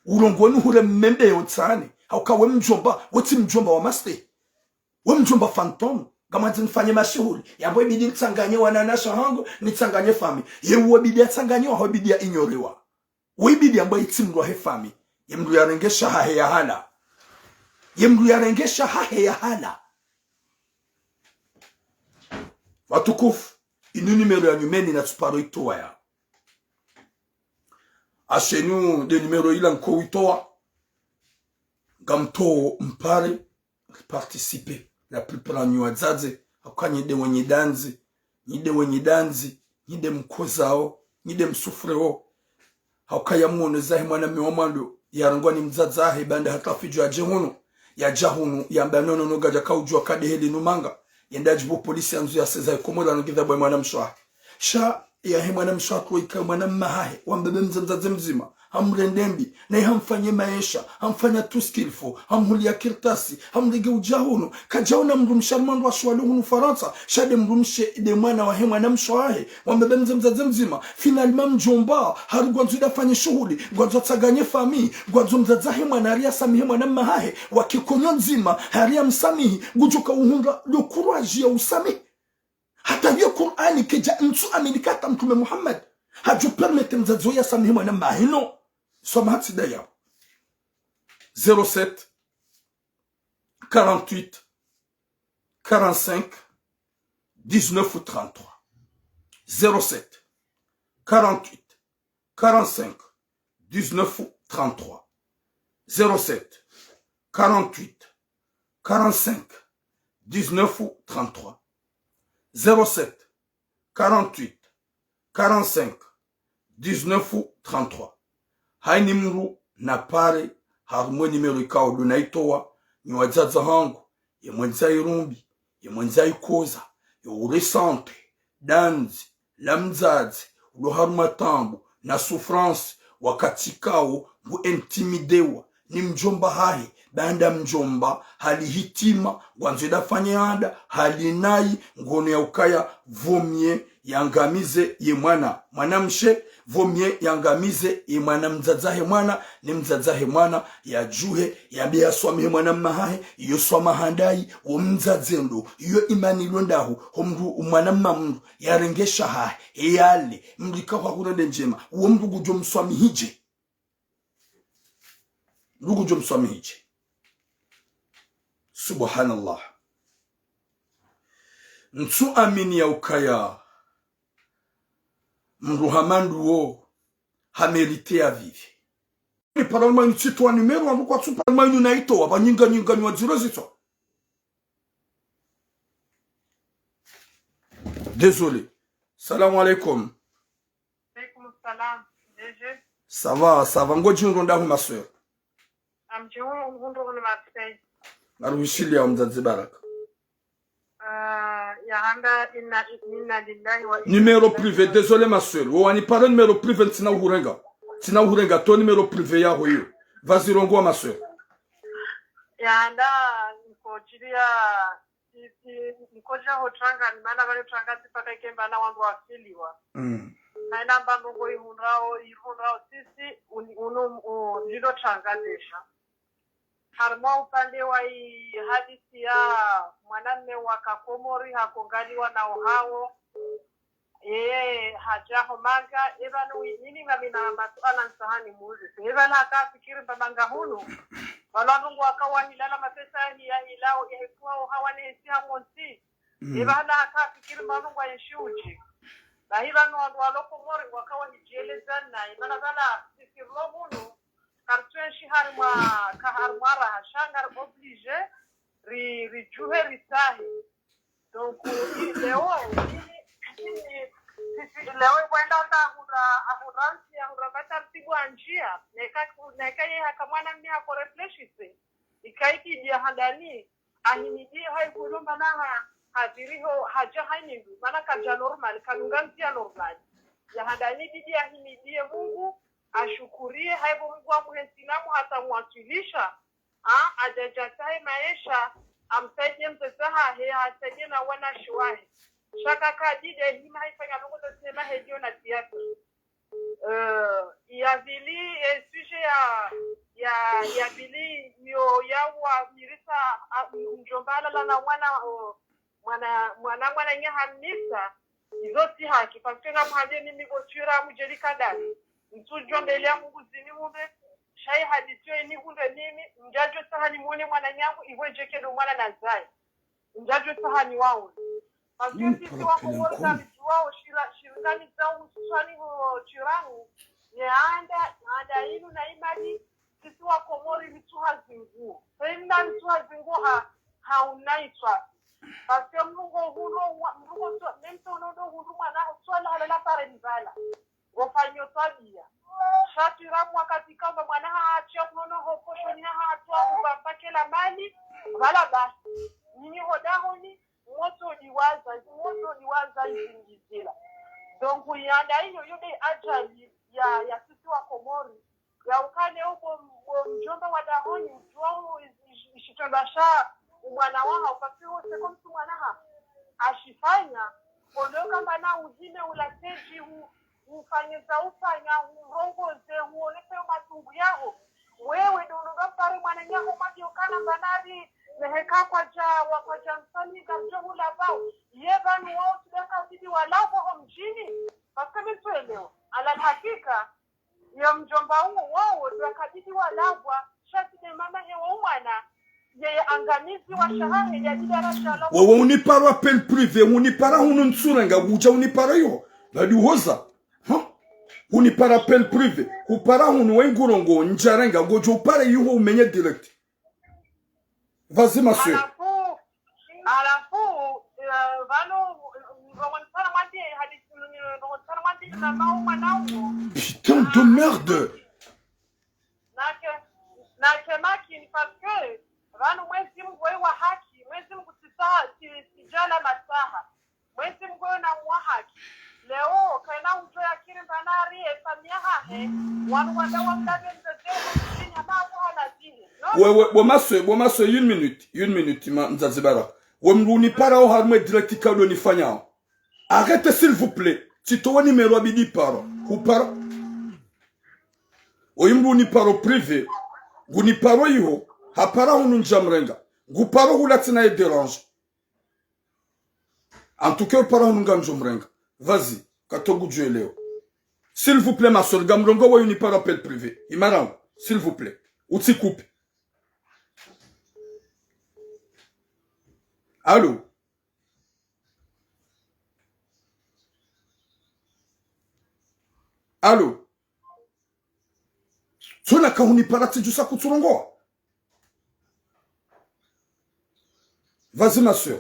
Ulongo wenu hure mmembe yo tsani. Hauka we mdjomba, we tsi mdjomba wa maste. We mdjomba fantôme. Ngamwandzo nifanye mashuhuli. Yambo ibidi nitsanganye wananyasha hangu, nitsanganye fami. Ye uwo ibidi yatsanganyiwa, ho ibidi ya ignorewa. Wo ibidi yamba itsi mndru wahe fami. Ye mndru yarenge shahahe yahala. Ye mndru yarenge shahahe yahala. Watukufu, inu numéro ya nyumeni natsuparo itowa ya. Ashenu nde numéro ila nko itowa. Ngamtso mpare, participer. La plupart nyi wadzadze, hauka nyi nde wenyi dandzi, nyi nde wenyi dandzi, nyi nde mkozao, nyi nde msouffreo. Hauka ya mwono zahe mwana mme wa mwando, yarengwa ni mdzadze wahe, baanda hata fidjo yadje hunu, yadja hunu, yamba nono no gadja kaudjuwa kade heli numanga, yenda yadjibu polisi yandzo yaseza ikomora no gidha bwa mwana mshe wahe. Sha, yahe mwana mshe wahe ika mwana mma hahe, wa mbaba mdzadze mdzima, hamrende mbi, naye hamfanye maesha, hamfanya tout ce qu'il faut, hamhuliya kartasi, hamrenge udja hunu, kadjaona mdrumshe harimwa wandru washe walo hunu Farantsa, sha nde mdrumshe, nde mwana wahe mwana mshe wahe, wa mbaba mdzadze mdzima, finalement mdjomba, hari ngwandzo nda fanye shuhuli, ngwandzo atsanganye fami, ngwandzo mdzadze wahe mwana hari yasamihi mwana mma hahe, wakikonyo ndzima, hari yamsamihi, ngudjoka uhundra le courage ya usamihi. Hata yo Kur'ani kedja ntsu amini ka hata Mtrume Muhammad hadjo permettre mdzadze oyo yasamihi mwana mma hahe, non. Soma hatsi nda yapvo. Zéro sept, quarante-huit, quarante-cinq, dix-neuf ou trente-trois. Zéro sept, quarante-huit, quarante-cinq, dix-neuf ou trente-trois. Zéro sept, quarante-huit, quarante-cinq, dix-neuf ou trente-trois. Zéro sept, quarante-huit, quarante-cinq, dix-neuf ou trente-trois. Hayini mndru napare harumwa ye numéro ikao ndo naitowa, nyi wadzadze hangu, ye mwendza irumbi, ye mwendza ikoza, ye uressentir dandzi la mdzadze ulo harumwa taabu na souffrance, wakati ikao ngu intimidewa ni mdjomba hahe, baanda mdjomba hali hitima, ngwandzo nda fanye anda, hali nayi, ngono ya ukaya, vaut mieux yangamize ye mwana, mwana mshe, vaut mieux yangamize ye mwana mdzadze wahe mwana, ne mdzadze wahe mwana, yadjuhe, yambe yaswamihi mwana mma hahe, iyo swamaha ndayi, wo mdzadze ndo, iyo imani ilo ndahu, ho mndru, mwana mma mndru, yarenge shahahe, yale, mndru ika hwa hurende ndjema, wo mndru ngudjo mswamihije. Mndru ngudjo mswamihije. Subhanallah. Ntsu amini ya ukaya mndru hama ndo wo ha mérité ya vivre. Ni para mwa inu tsitowa numéro, wandru kwatsu para mwa inu naitowa, ba nyinga nyinga nyi wadziro zitswa. Désolé. Salam alaykum. Alaykum salam. D G. Ça va, ça va. Ngodjo ronda hu, ma sœur? Ngamdjo ronda hunu Marseille. Naruhishiliya mdzadze Baraka. Ah, yahamba inna, inna lillahi wa inna ilayhi raji'un. Numéro privé, désolé ma sœur. Wo wanipara numéro privé, ntsina uhurenga. Ntsina uhurenga, towa numéro privé yaho iyo. Vas-y, rongowa ma sœur. Yahamba ngodjiliya, i, i, ngodja ho tranga, ni mana pvale tranga tsi paka ikemba na wandru wafiliwa. Mm. Hayina mba ndrongo ihundrao, ihundrao sisi, un-, unu, u, ndilo tranga déjà. Harumwa upande wa i hadisi ya mwanamme wa Kakomori hakongaliwa na uhawo. Ee, hadja ho manga, eba no wi-, nini ngamina masuala ntsaha nimuuzise. Eba la haka fikiri mba manga hunu. Walo wandru ngwaka wahilala mapesa ya hi-, ya hilao, ya hikuwa uhawa ne hisi ha montsi. Mm. Ipvala haka fikiri manu ngwa enshi udje. Bahi pvanu wandru walo Komori ngwaka wahidjieleza nayi. Mana pvala fikiri lo munu, kartsu enshi harimwa, ka harimwa raha, sha ngari obligé, ri, ridjuhe ritsahe. Donc, i leo, i, i, i, leo ikwenda ndahura, ahura ntsi, ahura katartibu andjia, neka, neka ye haka mwana mmi hako réfléchisse, ikaiki dia handani, ahimidie hayi kulomba na ha, hadhiriho, hadja hayi nindu, mana kadja normal, kadunga ndzia normal. Ya handani bidi ahimidie Mungu, ashukurie, hayi bo Mungu amuhe ntsilamu hata mwakilisha, ah, adjadja tsahe maesha, amsaidie mdzadze hahe, asaidie na wanashe wahe. Sha kaka dide hima haifanya ndrongo za sinema he dio na théâtre. Euh, ya pvili, eh, sujet ya, ya, ya pvili, yo, ya wa mirisa, ah, mdjomba alala na mwana, oh, mwana, mwana, mwananya hamisa, izo tsi haki, parce que ngamhambie mimi bo tswira mdjeli kadari. Ntsudjo mbeli ya Mungu zini mumbe, sha yi hadisi yo ini hundre mimi, ndjadjo tsaha nimwone mwananyangu, iwe djeke ndo mwana nazaye. Ndjadjo tsaha niwaone. Parce que sisi wa Komori ngami djuwao, shira, shira ngami djuwao, hususwani ho tswirani, ne anda, anda inu na imani, sisi wa Komori ritsuha zinguo. Sa inu na ritsuha zinguo ha, ha unaitwa. Parce que mlungo hulo, wa, mlungo so, même si unondo hulu mwana, so ala halala pare ni pvala. Ngofanyo twabia. Sha tswira wakati kamba mwana hahatria kunono ho poshoni hahatria hupva mpakela mali, pvala basi. Nini ho dahoni, mwoto diwaza, mwoto diwaza izingizila. Donc, yanda iyo, yo de ajali ya, ya sisi wa Komori. Ya ukane ubo, bo mdjomba wa dahoni, udjuwa u, ish-, ish-, ishitondwa sha umwana waha, upasiri wose kwa mtu mwana ha. Ashifanya, oleo kamba na uhime ulateji, u, ufanye za ufanya, urongoze, uonese yo matungu yaho. Wewe ndo unonga mpare mwananyaho madi okana mbanari, neheka kwadja, wa kwadja msani, ngamdjo hula pvao. Ye pvanu wao tudaka udidi walavo ho mdjini. Parce que mi ntsuelewa. Ala hakika, yo mdjomba uwo, wao, ndo wakabidi walavwa, sha tsi ne mama he wo umwana, yeye angamizi wa shahahe, ya didi arasha la. Wewe unipara appel privé, unipara hunu ntsurenga, ngudja unipara yo, la dihoza. Ha? Unipara appel privé, upara hunu wengurongo, ndjarenga, ngodjo upara yuho umenye direct. Vas-y, ma sœur. Halafu, halafu, eh, pvanu, ndrongo ntsana mwandie, hadisi, ndrongo ntsana mwandie, na mau mwana uwo. Putain de merde. Nake, nake makini, parce que, pvanu Mwezi Mungu wewe wa haki, Mwezi Mungu tsisa, tsi, tsidjala masaha. Mwezi Mungu yo na mwa haki. Leo, kaina udjo ya kiri mbanari, efamiya hahe, wanu wanda wa mdade mzeze, mzini hama abu hana zini. Non? Wewe, bo ma sœur, bo ma sœur, une minute, une minute, ma, mzazi bara. We mdru unipara o harumwe direct kado nifanyao. Arrêtez, s'il vous plaît. Tsitowa numéro abidi paro. Hupara. Oyi mdru uniparo privé. Nguniparo iho. Hapara hunu ndjamrenga. Nguparo hula tsina ye dérange. En tout cas, upara hunu ngamdjo mrenga. Vas-y, katongu djwe leo. S'il vous plaît, ma sœur, ngamrongo wewe unipara appel privé. Imarangu, s'il vous plaît. Utsi coupe. Allô? Allô? Tsona kahunipara tsidjusa kutsurongoa. Vas-y, ma sœur.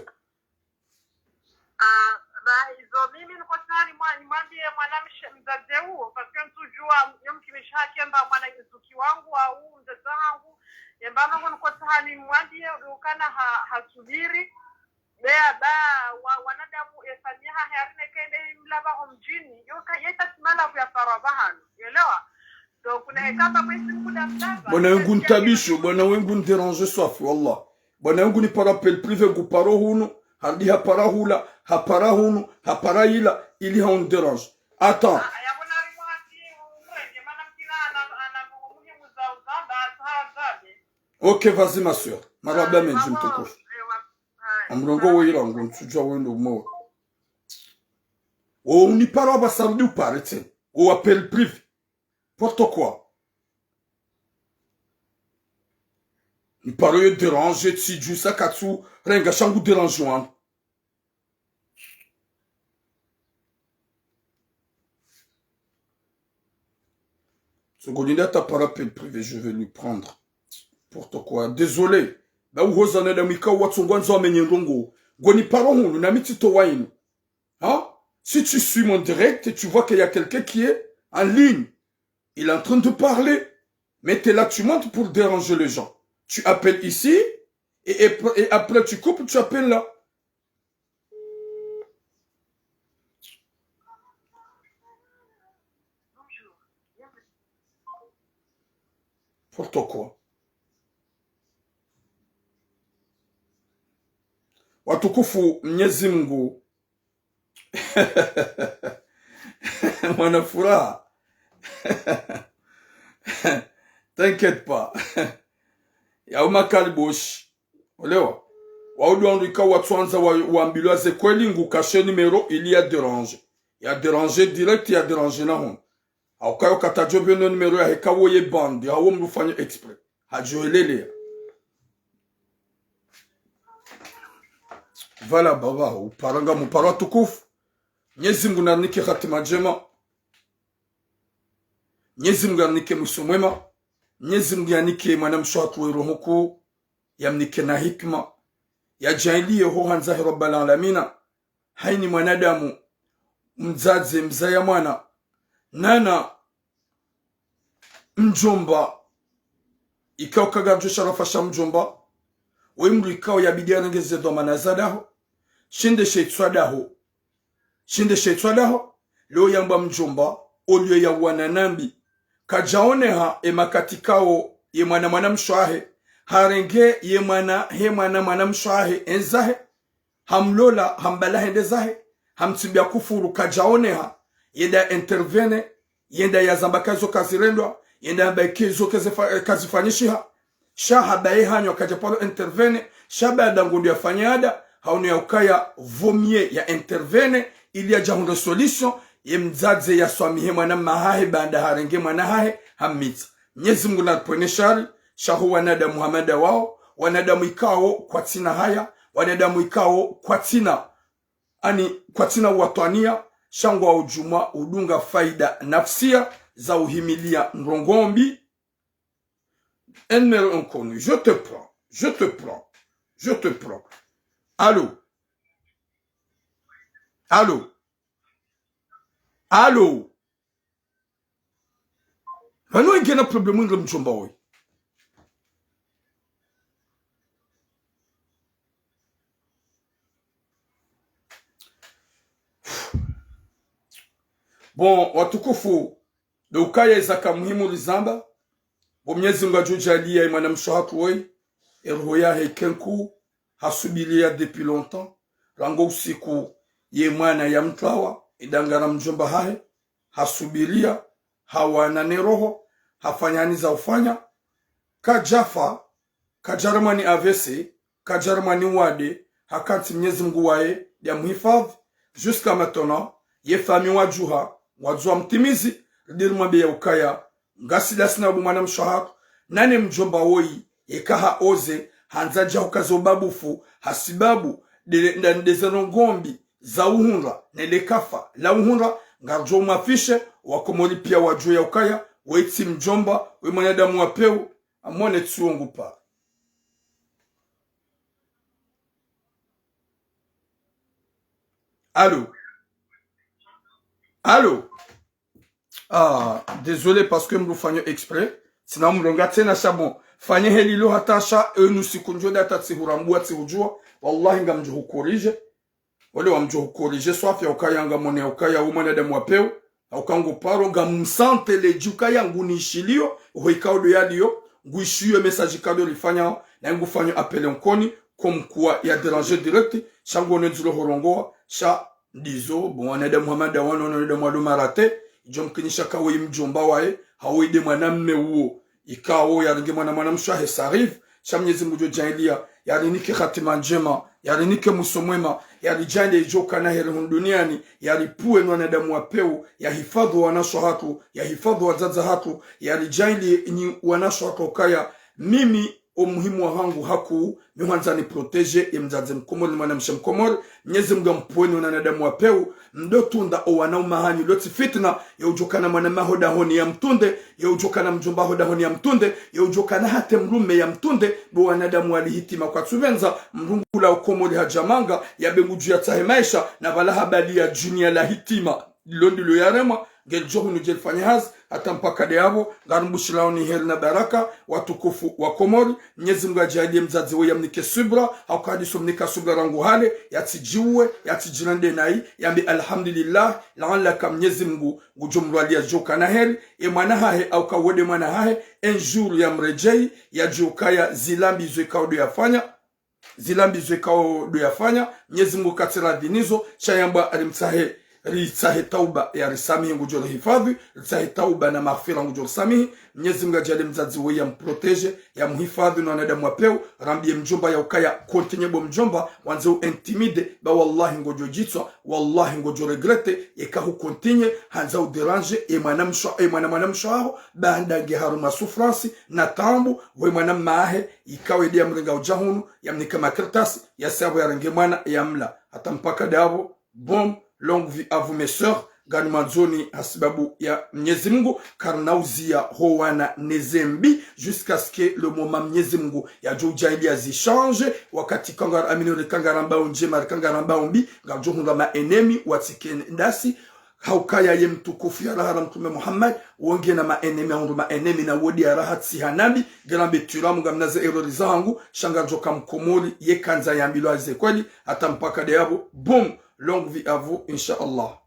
Ah, ba, izo mimi niko tayari mwa-, nimwambie mwanamshe mzadze uwo, parce que ntsudjua, yo mkimisha hakemba mwana izuki wangu, au mzadze wangu, yemba mangu niko tayari nimwambie, ukana ha, hasubiri, bea ba, wa, wanadamu efamiya hahe harine kende imlaba ho mdjini, yo ka, yeta simala kuya parwa bahano, yelewa? Donc, na hekamba mwezi mkuda mlaba, bwana wengu ntabisho, bwana wengu ndérange swafi, wallah. Bwana wengu nipara appel privé nguparo hunu, harudi hapara hula, hapara hunu, hapara ila, ili haundérange. Attends. Ok, vas-y, ma sœur. Marahaba mendji mtukufu. Amrongo wo ila ngo ntsudjua wendo mo. O unipara wa basarudi upare tsena. O appel privé. N'importe quoi. Niparo yo dérange, tsidjusa katsu, renga sha ngu dérange wanu. Ngoni nda ta par appel privé, je vais lui prendre. N'importe quoi. Désolé. Ba uhoza na damu ikao watsongwa ndzo wamenye ndrongo. Ngoni paro hunu, na mi tsitowa inu. Hein? Si tu suis mon direct, tu vois qu'il y a quelqu'un qui est en ligne. Il est en train de parler. Mais t'es là, tu montes pour déranger les gens. Tu appelles ici et, et, et après tu coupes, tu appelles là. N'importe quoi. Watukufu, Mnyezi Mungu. Mwana Furaha. T'inquiète pas. Ya uma kaliboshi. Olewa. Waudu wandru ikao watsuandza wa, wambilwa ze kweli ngu cacher numéro ili ya déranger. Ya déranger direct, ya déranger na hunu. Hauka yo katadjo beno numéro yahe ikao ye bandi, hau mdru ufanya exprès. Hadjo elelea. Voilà, baba, upara ngamupara watukufu. Mnyezi Mungu narinike hatima ndjema. Mnyezi Mungu yarinike mwiso mwema. Mnyezi Mungu yanike mwanamshe hatru we roho nkuu. Yamnike na hikima. Yadjaanliye ho handza he Rabbal Alamina. Haini mwanadamu, mdzadze, mzaya mwana, nana mdjomba, ikao kagardjo sharafa sha mdjomba, we mdru ikao yabidi yarenge ze dhwamana za daho, shinde she itswa daho, shinde she itswa daho, leo yamba mdjomba, oliyo ya wana nambi, kadjaoneha e makati ikao ye mwana mwanamshe wahe, harenge ye mwana he mwana mwanamshe wahe, enzahe, hamlola, hambala hende zahe, hamtsimbia kufuru kadjaoneha, yenda intervenir, yenda yazamba ka izo kazirendwa, yenda yamba ike izo kazifa-, kazifanyishiha, sha hamba ye hanyo kadja paro intervenir, sha baada ngu ndo yafanya ada, haono ya ukaya vaut mieux ya intervenir, ili yadja hundre solution, ye mdzadze yaswamihe mwana mma hahe, baada harenge mwana hahe, hammitsa. Mnyezi Mungu naripvwene shari, sha ho wanadamu hama nda wao, wanadamu ikao kwatsina haya, wanadamu ikao kwatsina, ani kwatsina watwaniya, sha ngwao djumwa udunga faida nafsia za uhimilia ndrongo mbi. Un numéro inconnu, je te prends, je te prends, je te prends. Allô? Allô? Allô? Pvanu ngena problème nge mdjomba woyi. Bon, watukufu, ndo ukaya iza ka muhimu rizamba, bo Mnyezi Mungu yadjo djaaliya ye mwanamshe hatru woyi, e roho yahe ike nkuu, hasubiria depuis longtemps, rangu usiku ye mwana yamtwawa, idanga ra mdjomba hahe, hasubiria, hawana ne roho, hafanya haniza ufanya, kadjafa, kadjaremwa ni A V C, kadjaremwa ni wade, hakantsi Mnyezi Mungu waye, yamuhifadhi, jusqu'à maintenant, ye famille wadjuha, ngwadjo mtimizi, ridiri mwambiya ukaya, ngasi ndasi na bo mwanamshe hatru, nane mdjomba woyi, eka haoze, handza dja hukaza ubabufu, hasibabu, nde, nda, nde ze ndrongo mbi, za uhundra, nele kafa, la uhundra, ngaridjo mwafishe, wakomori piya wadjuwe ya ukaya, we tsi mdjomba, we mwanadamu wa pewu, amone tsi wo ngu para. Allô? Allô? Ah, désolé parce que mdru fanyo exprès. Tsina mronga tsena sha bon. Fanye heli lo hata sha, e, nusiku ndjo nda hata tsihurambua tsihudjua. Wallahi ngamdjo hukorije. Wale wamdjo hukorije swafi ya ukaya ngamone ya ukaya we mwanadamu wa pewu. Ya uka ngu paro ngamsante ledji ukaya ngunishiliyo. Uho ikao ndo yaliyo. Nguishiyo message kado rifanya. Na ngufanyo appel nkoni. Comme quoi ya déranger direct. Sha ngone ndziro horongoa. Sha ndizo, bon, wanadamu hama nda wanu, wanadamu walo marate, idjo mkinisha ka we mdjomba waye, hawe nde mwanamme uwo, ikao yarenge mwana mwanamshe wahe ça arrive, sha Mnyezi Mungu ngudjo djaaliya, yarinike hatima ndjema, yarinike mwiso mwema, yaridjaaliye idjo kana heri hunu duniani, yaripvuwe ni wanadamu wa pewu, yahifadhwi wanashe hatru, yahifadhwi wadzadze hatru, yaridjaaliye nyi wanashe hatru ukaya, mimi Omuhimu wahangu hakuu, mi hwandza ni protéger ye mdzadze mkomori, ni mwanamshe mkomori. Mnyezi Mungu yampvweni wanadamu wa pewu, mdo tunda owanaume hanyu lotsi fitna, ye udjokana mwana maho dahoni yamtunde, ye udjokana mdjomba ho dahoni yamtunde, ye udjokana hata mrume yamtunde, bo wanadamu wali hitima kwatsu pvendza, mrungula ukomori hadja manga, yabe ngudjo yatsahe maesha, na pvala habali ya djuni ya la hitima. Lo ndilo yaremwa, ngelidjo hunu dje lifanye hazi, hata mpaka de yapvo, ngarimbushilao ni heri na baraka, watukufu wa Komori, Mnyezi Mungu yadjaaliye mdzadze we yamnike subra, hauka hadiso mnika subra rangu hale, yatsidjiuwe, yatsidjirande nayi, yambe alhamdulillah, laanlaka Mnyezi Mungu, ngudjo mrwaliya djoka na heri, ye mwana hahe, hauka wo de mwana hahe, un jour yamredjeyi, yadjokaya zilambi zo ikao do yafanya, zilambi zo ikao do yafanya, Mnyezi Mungu katsiradhi nizo, sha yambwa rimtsahe, ritsahe tauba yarisamihi ngudjo rihifadhwi, ritsahe tauba na maghfira ngudjo risamihi, Mnyezi Mungu yadjaaliye mdzadze we yamprotéger, yamhifadhwi no wanadamu wa pewu, rambiye mdjomba yaukaya continuer bo mdjomba, wandze u intimider, ba wallahi ngodjo djitswa, wallahi ngodjo regretter, yeka hu continuer, handza u déranger, ye mwana msho, ye mwana mwana msho haho, baanda nge harumwa souffrance, na taabu, we mwana mahe, ikao ye de yamrenga udja hunu, yamnika makartasi, yasi yapvo yarenge mwana, yamla. Hata mpaka de yapvo, bon, longue vie à vous mes sœurs, ngani mwandzoni hasibabu ya Mnyezi Mungu, karina uziya ho wana ne zembi, jusqu'à ce que le moment Mnyezi Mungu yadjo udjaaliya zi change, wakati kangara amini rikangara mbao ndjema, rikangara mbao mbi, ngaridjo hundra ma ennemis, watsike ndasi, haukaya ye mtukufu ya raha na Mtrume Muhammad, wo ngena ma ennemis, ahundru ma ennemis na wo de ya raha tsi ha nabi, ngerambe turamu ngamina ze erreur zahangu, sha ngaridjoka mkomori, ye kandza yambilwa ze kweli, hata mpaka de yapvo, boum, longue vie à vous, insha Allah.